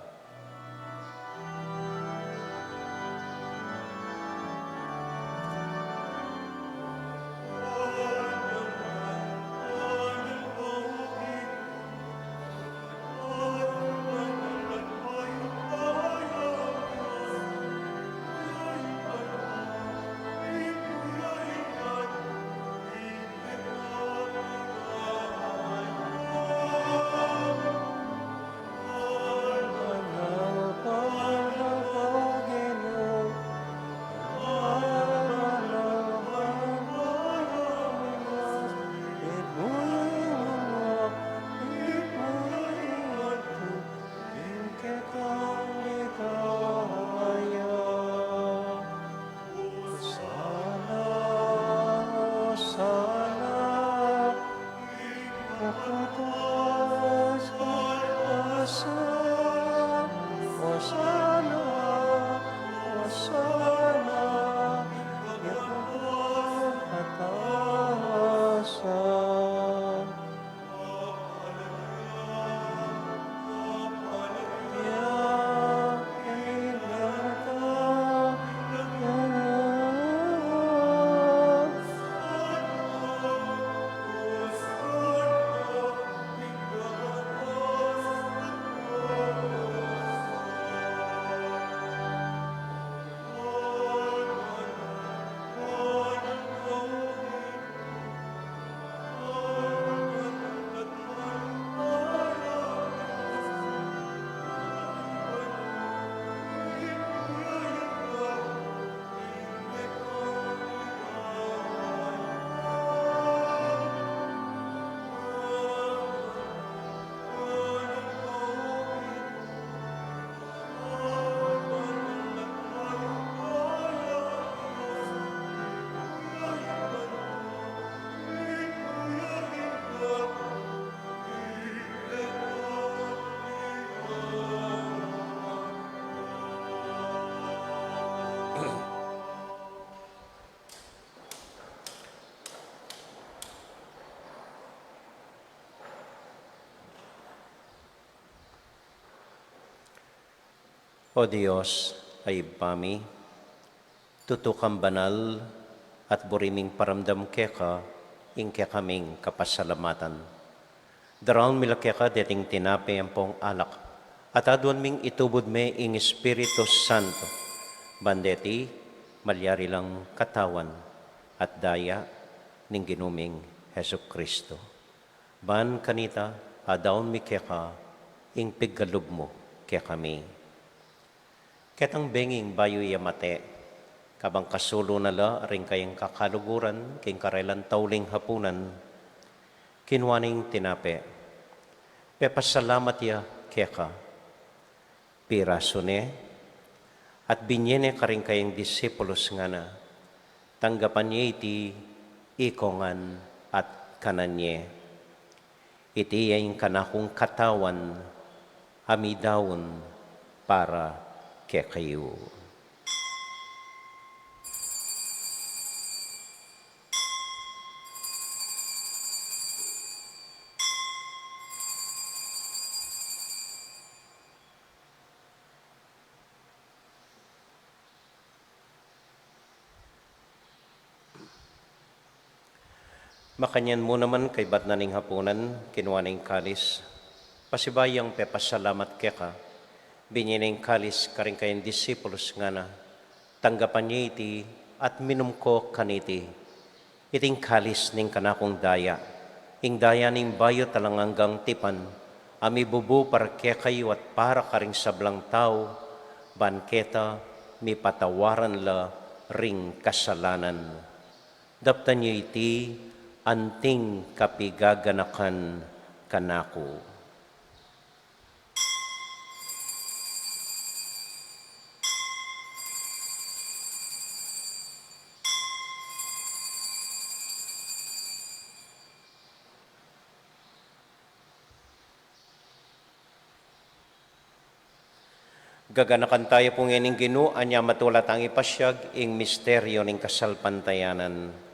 O Dios, a Ibpa mi, tutu kang banal, at buri ming paramdam keka ing kekaming kapasalamatan. Daraun mi la keka deting tinape ampong alak, at aduan ming itubud me ing Espiritu Santo, ban deti malyari lang katawan at daya ning Ginu ming Jesucristo. Ban kanita, adaun mi keka ing pigkalub mu kekami. Ketang benging bayu ya mate, kabang kasulu na la ring kayang kakaluguran king karelang tauling hapunan, kinua ne ing tinape, pepasalamat ya keka, pirasu ne, at binye ne karing kayang disipulus, ngana, tanggapan ye iti ikong ngan at kanan ye. Iti ya ing kanakung katawan a midaun para kekayu. Makanyan mu naman kaybat na ning hapunan, kinua ne ing kalis, pasibayu yang pepasalamat keka, binye ne ing kalis karing kayang disipulus, ngana, tanggapan ye iti at minum ko kaniti. Iti ing kalis ning kanakung daya, ing daya ning bayu at alang anggang tipan, a mibubu para kekayu at para karing sablang tau, ban keta mipatawaran la ring kasalanan. Daptan ye iti anting kapigaganakan kanaku. Gaganakan taya pu ngeni ning Ginu, anya matula tang ipasiag ing misteryu ning kasalpantayanan.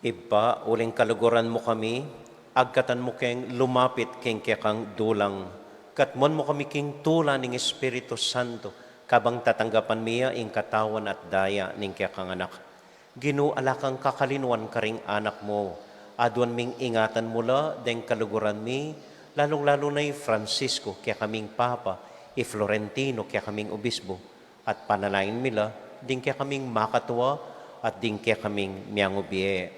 Ibpa, uling kaluguran mu kami, agkatan mu keng lumapit king kekang dulang, katmuan mu kami king tula ning Espiritu Santo, kabang tatanggapan mi ya ing katawan at daya ning kekang Anak. Ginu, ala kang kakalinuan karing anak mu, aduan ming ingatan mu la deng kaluguran mi, Lalung-lalu na i Francisco, kekaming Papa, i Florentino, kekaming Obispo, at panalangin mi la, ding kekaming makatua, at ding kekaming miangubie.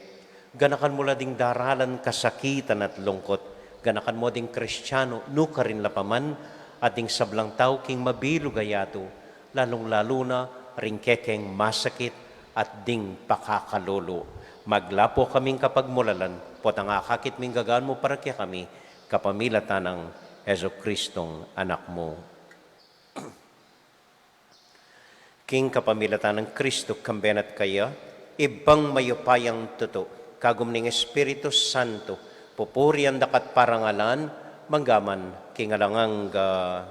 Ganakan mu la ding daralan kasakitan at lungkut, ganakan mu ding Kristiano, nukarin la pa man, at ding sablang tau king mabilug a yatu, lalung-lalu na ring kekeng masakit at ding pakakalulu. Maglapu kaming kapagmulalan, potang akakit ming gagaan mu para kekami, kapamilatan nang Jesucristong Anak mu. King kapamilatan nang Kristo, kambe na at kaya, Ibpang mayupayang tutu, kagum ning Espiritu Santo, pupurian da ka at parangalan, manggaman king alang angga.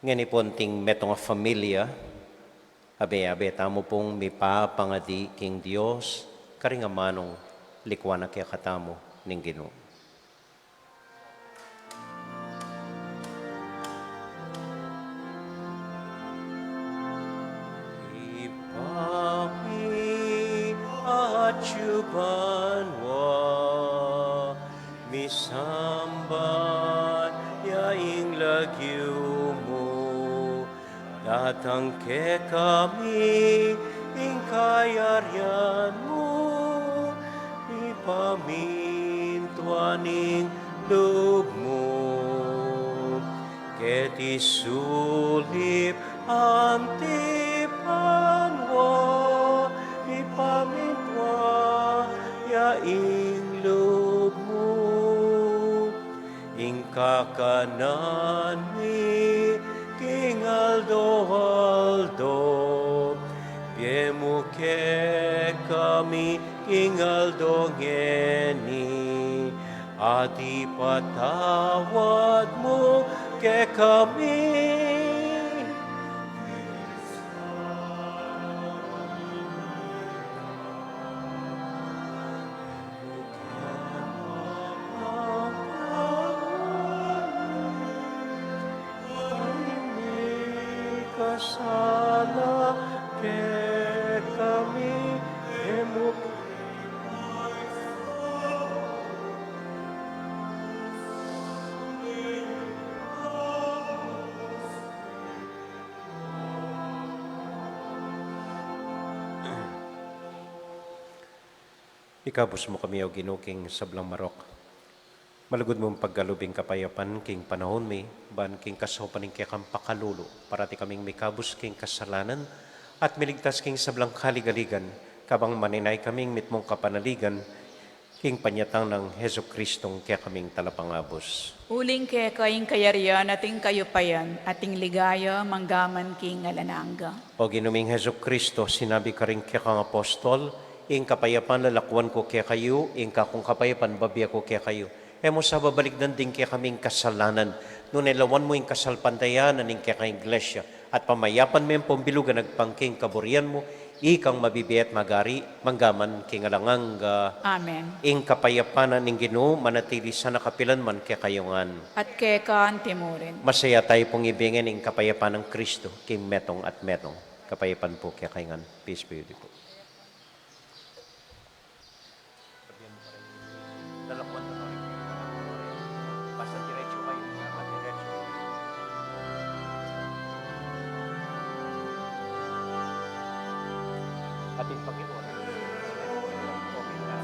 Ngeni pu anting metung a familia, abe-abe tamu pung mipapangadi king Dios, karing amanung likuan na kekatamu ning Ginu. Ibpa mi atyu banua, misamban ya ing lagyu mu, datang kekami ing kayarian mu, mipamintuan ing lub mu. Keti sulip anti banua, mipamintuan ya ing lub mu. Ing kakanan mi king aldo-aldo, ibie mu kekami king aldo ngeni, at ipatawad mu kekami kasala kekami, e mu Ikabus mu kami, O Ginu, king sablang marok. Malugud mung pagkalub ing kapayapan king panaun mi, ban king kasaupan ning kekang pakalulu, parati kaming mikabus king kasalanan, at miligtas king sablang kaligaligan, kabang maninaya kaming mitmung kapanaligan, king panyatang nang Jesucristong kekaming Talapangabus. Uling keka ing kayarian at ing kayupayan at ing ligaya manggaman king alang angga. O Ginu ming Jesucristo, sinabi karing kekang apostol, ing kapayapan lalakuan ku kekayu, ing kakung kapayapan bibie ku kekayu. E mu sa babalikdan ding kekaming kasalanan, nune lawan mu ing kasalpantayanan ning kekang Iglesia, at pamayapan me ampong bilugan agpang king kaburian mu, ikang mabibie at magari, manggaman king alang angga. Amen. Ing kapayapan na ning Ginu, manatili sana kapilan man kekayu ngan. At keka anti mu rin. Masaya tayu pung ibie ngan ing kapayapan nang Kristo, king metung at metung. Kapayapan pu kekayu ngan. Peace be with you po. Lalakuan ko na rin. Basta diretso kayo. Basta diretso. Ating Panginoon. Okay na.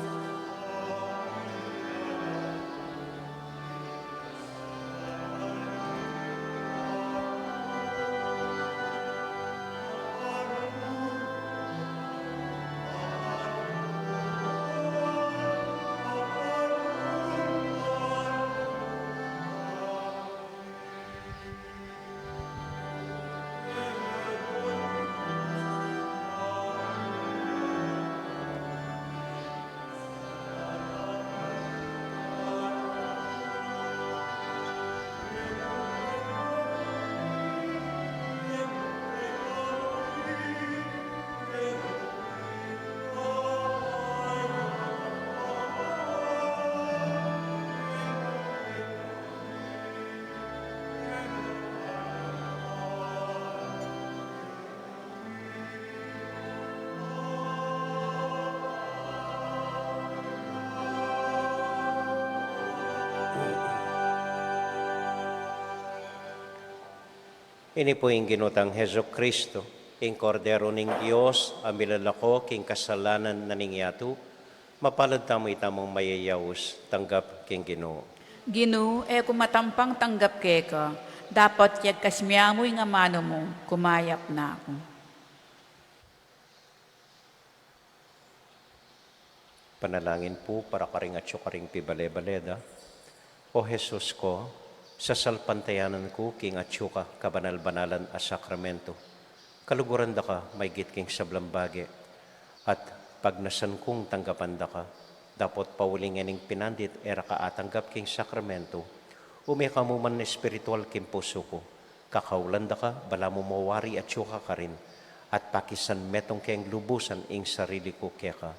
Ini pu ing Ginu tang Jesucristo, ing Kordero ning Dios, a milalako king kasalanan na ning yatu. Mapalad tamu itamung mayayaus tanggap king Ginu. Ginu, e ku matampang tanggap keka, dapot yagkas mu ing amanu mu, kumayap na ku. Panalangin pu para karing atyu karing pibale-bale da. O Jesus ko, sasalpantayanan ku king atyu ka kabanal-banalan a sakramento. Kaluguran da ka maygit king sablang bage, at pagnasan kung tanggapan da ka, dapot pauli ngening pinandit e ra ka atanggap king sakramento, ume ka mu man espiritual king pusu ku, kakaulan da ka, balamu mawari atyu ka karin, at pakisan metung keng lubusan ing sarili ku keka.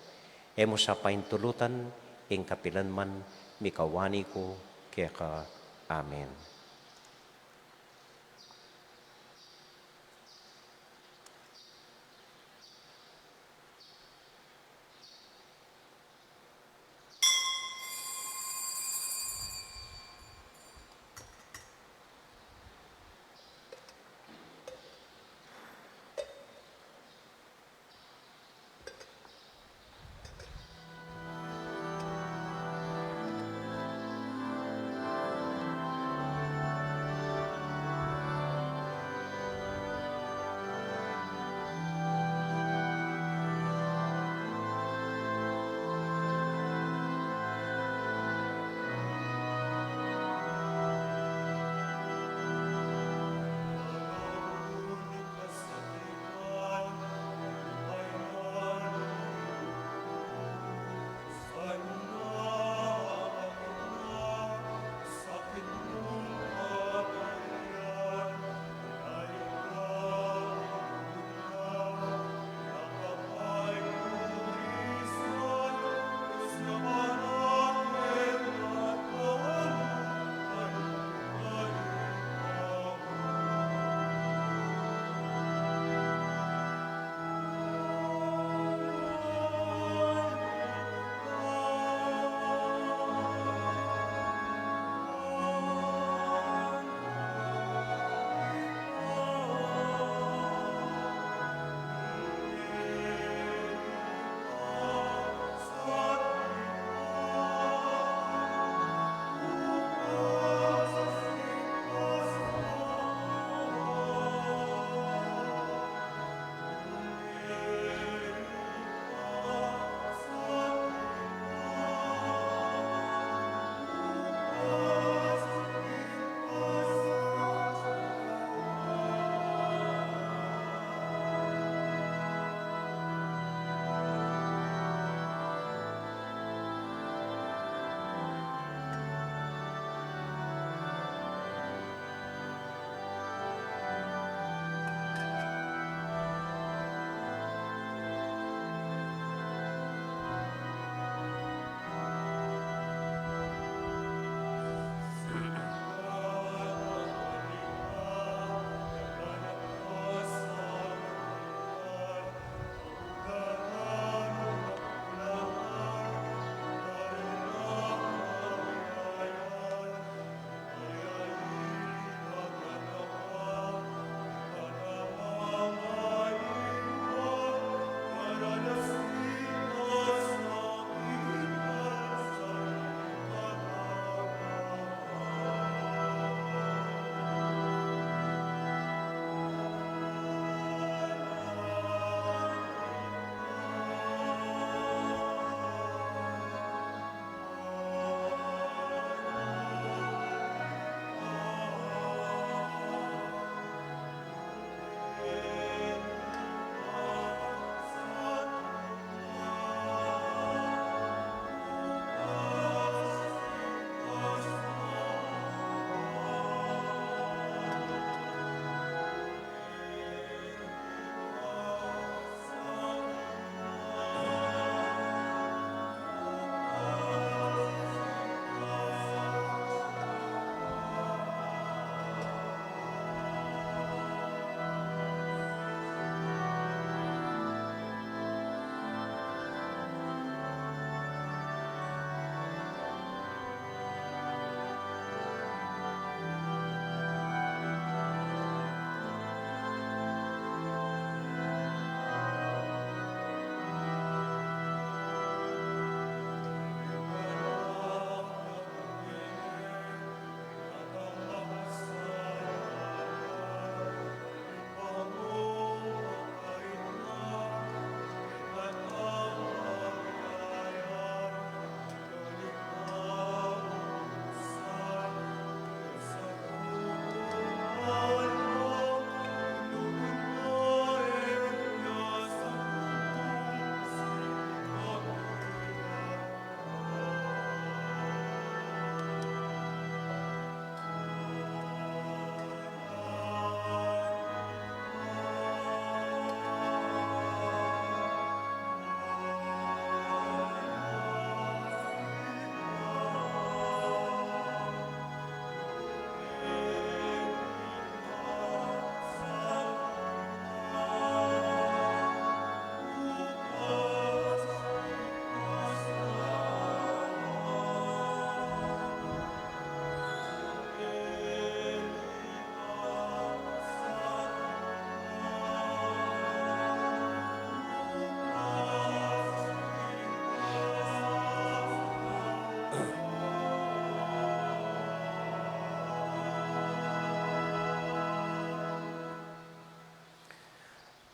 E mu sa paintulutan ing kapilan man, mikawani ku keka. Amen.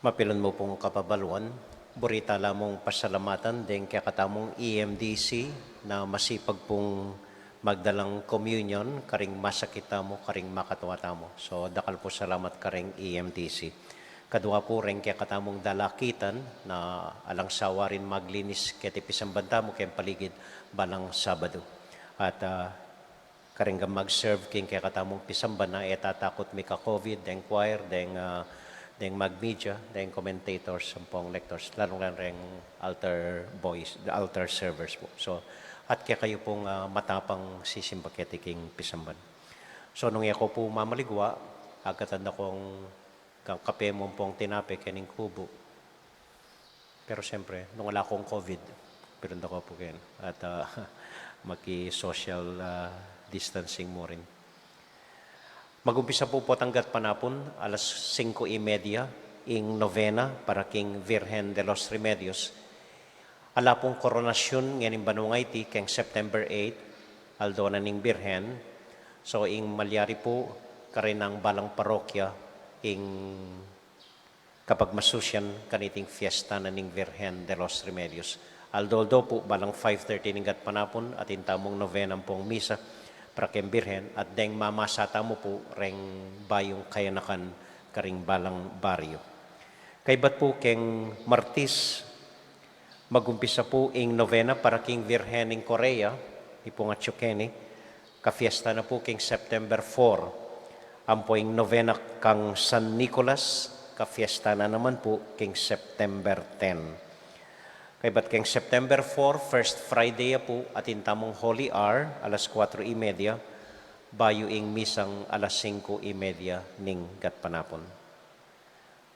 Mapilan mu pung kapabaluan, buri ta la mung pasalamatan deng kekatamung E M D C na masipag pung magdalang communion karing masakit tamu, karing makatua tamu. So, dakal pu salamat karing E M D C. Kadua pu reng kekatamung dalakitan na alang sawa rin maglinis keti pisamban tamu keng paligid balang Sabadu. At, ah, karing mag-serve king kekatamung pisamban na e tatakut mika-covid, deng choir, deng, ah, deng mag-media, deng commentators, ampong lectors, lalung-lalu reng altar boys, the altar servers pu. So, at kekayu pung, ah, matapang sisimba keti king pisamban. So, nung e ko pu mamaligwa, agkatan da kung kang kape mu ampong tinape kening kubu. Pero siyempre, nung ala kung covid, pirun da ko pu ken. At, ah, maki-social, ah, distancing mu rin. Mag-umpisa pu potang gatpanapun, alas singko y media, ing novena para king Virgen de los Remedios. Ala pung koronasyun ngening banua iti keng September eight, aldo na ning Birhen. So, ing malyari pu, karin nang balang parokya, ing kapagmasusyan kaniting fiesta na ning Virgen de los Remedios. Aldo-aldo pu, balang five thirty ning gatpanapun, atin tamung novena ampong misa para keng Birhen, at deng mamasa tamu pu reng bayung kayanakan karing balang baryo. Kaybat pu keng Martis, mag-umpisa pu ing novena para king Virgen ning Korea, ipung atyu keni, kafiesta na pu king September four. Ampo ing novena kang San Nicolas, kafiesta na naman pu king September ten. Kaybat keng September four, first Friday ya pu, atin tamung Holy Hour, alas kuatro y media, bayu ing misang alas singko y media ning gatpanapun.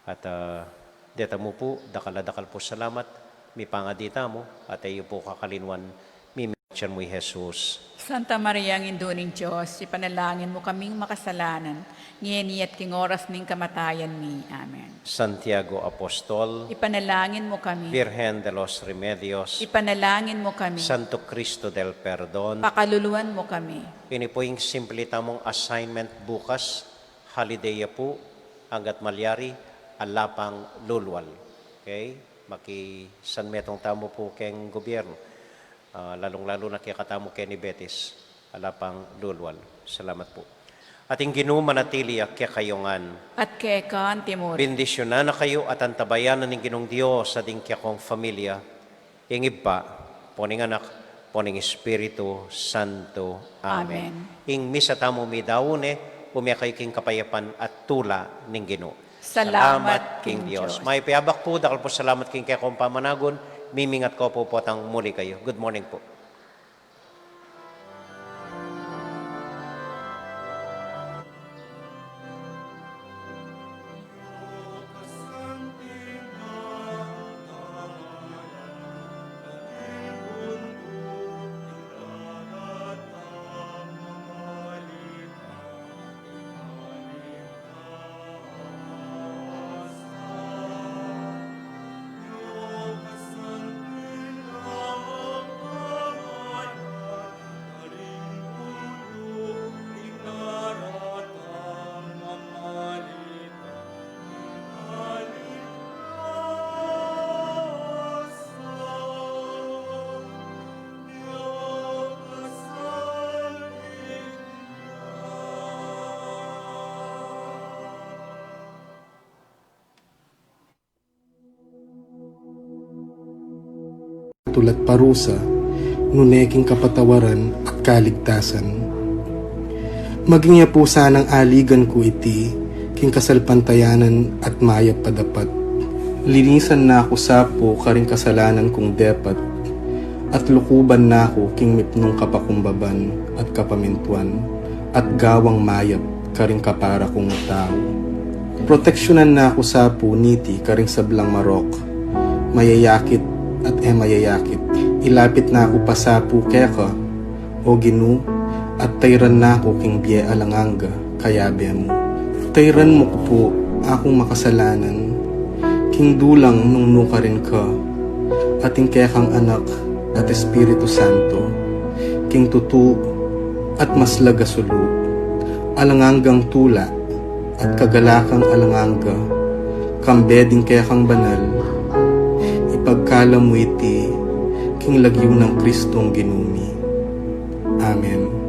At, ah, deta mu pu, dakal a dakal pu salamat, mipangadi tamu, at e yu pu kakalinuan, mimichan mu i Jesus. Santa Maria, Indu ning Dios, ipanalangin mu kaming makasalanan, ngeni at king oras ning kamatayan mi. Amen. Santiago Apostol, ipanalangin mu kami. Virgen de los Remedios, ipanalangin mu kami. Santo Cristo del Perdon, pakaluluan mu kami. Ini pu ing simple tamung assignment bukas, holiday ya pu, anggat malyari, ala pang lulwal. Okay? Makisanmetung tamu pu keng gobyerno. Ah, lalung-lalu na kekatamu keni Betis, ala pang lulwal. Salamat pu. At ing Ginu manatili ya kekayu ngan. At keka antimurin. Bendisyunan na kayu at antabayanan ning Ginung Dios at ing kekong familia, ing Ibpa, ampo ning Anak, ampo ning Espiritu Santo. Amen. Amen. Ing misa tamu midaun ne, umia kayu king kapayapan at tula ning Ginu. Salamat king Dios. Mayap a abak pu, dakal pu salamat king kekong pamanagun, mimingat ko pu potang muli kayu. Good morning pu. Tulat parusa, nune king kapatawaran at kaligtasan. Maging ya pu sanang aligan ku iti, king kasalpantayanan at mayap a dapat. Linisan na ku sa pu karing kasalanan kung depat, at lukuban na ku king mipnung kapakumbaban at kapamintuan, at gawang mayap karing kapara kung tau. Proteksyonan na ku sa pu niti karing sablang marok, mayayakit at e mayayakit. Ilapit na ku pa sa pu keka, O Ginu, at tayran na ku king bie alang angga, kayabe mu. Tayran mu ku pu akung makasalanan, king dulang nung nukarin ka, at ing kekang Anak at Espiritu Santo, king tutu at maslag a sulu, alang anggang tula at kagalakan alang angga, kambe ding kekang banal, ipagkalub mu iti king lagyu nang Kristong Ginu mi. Amen.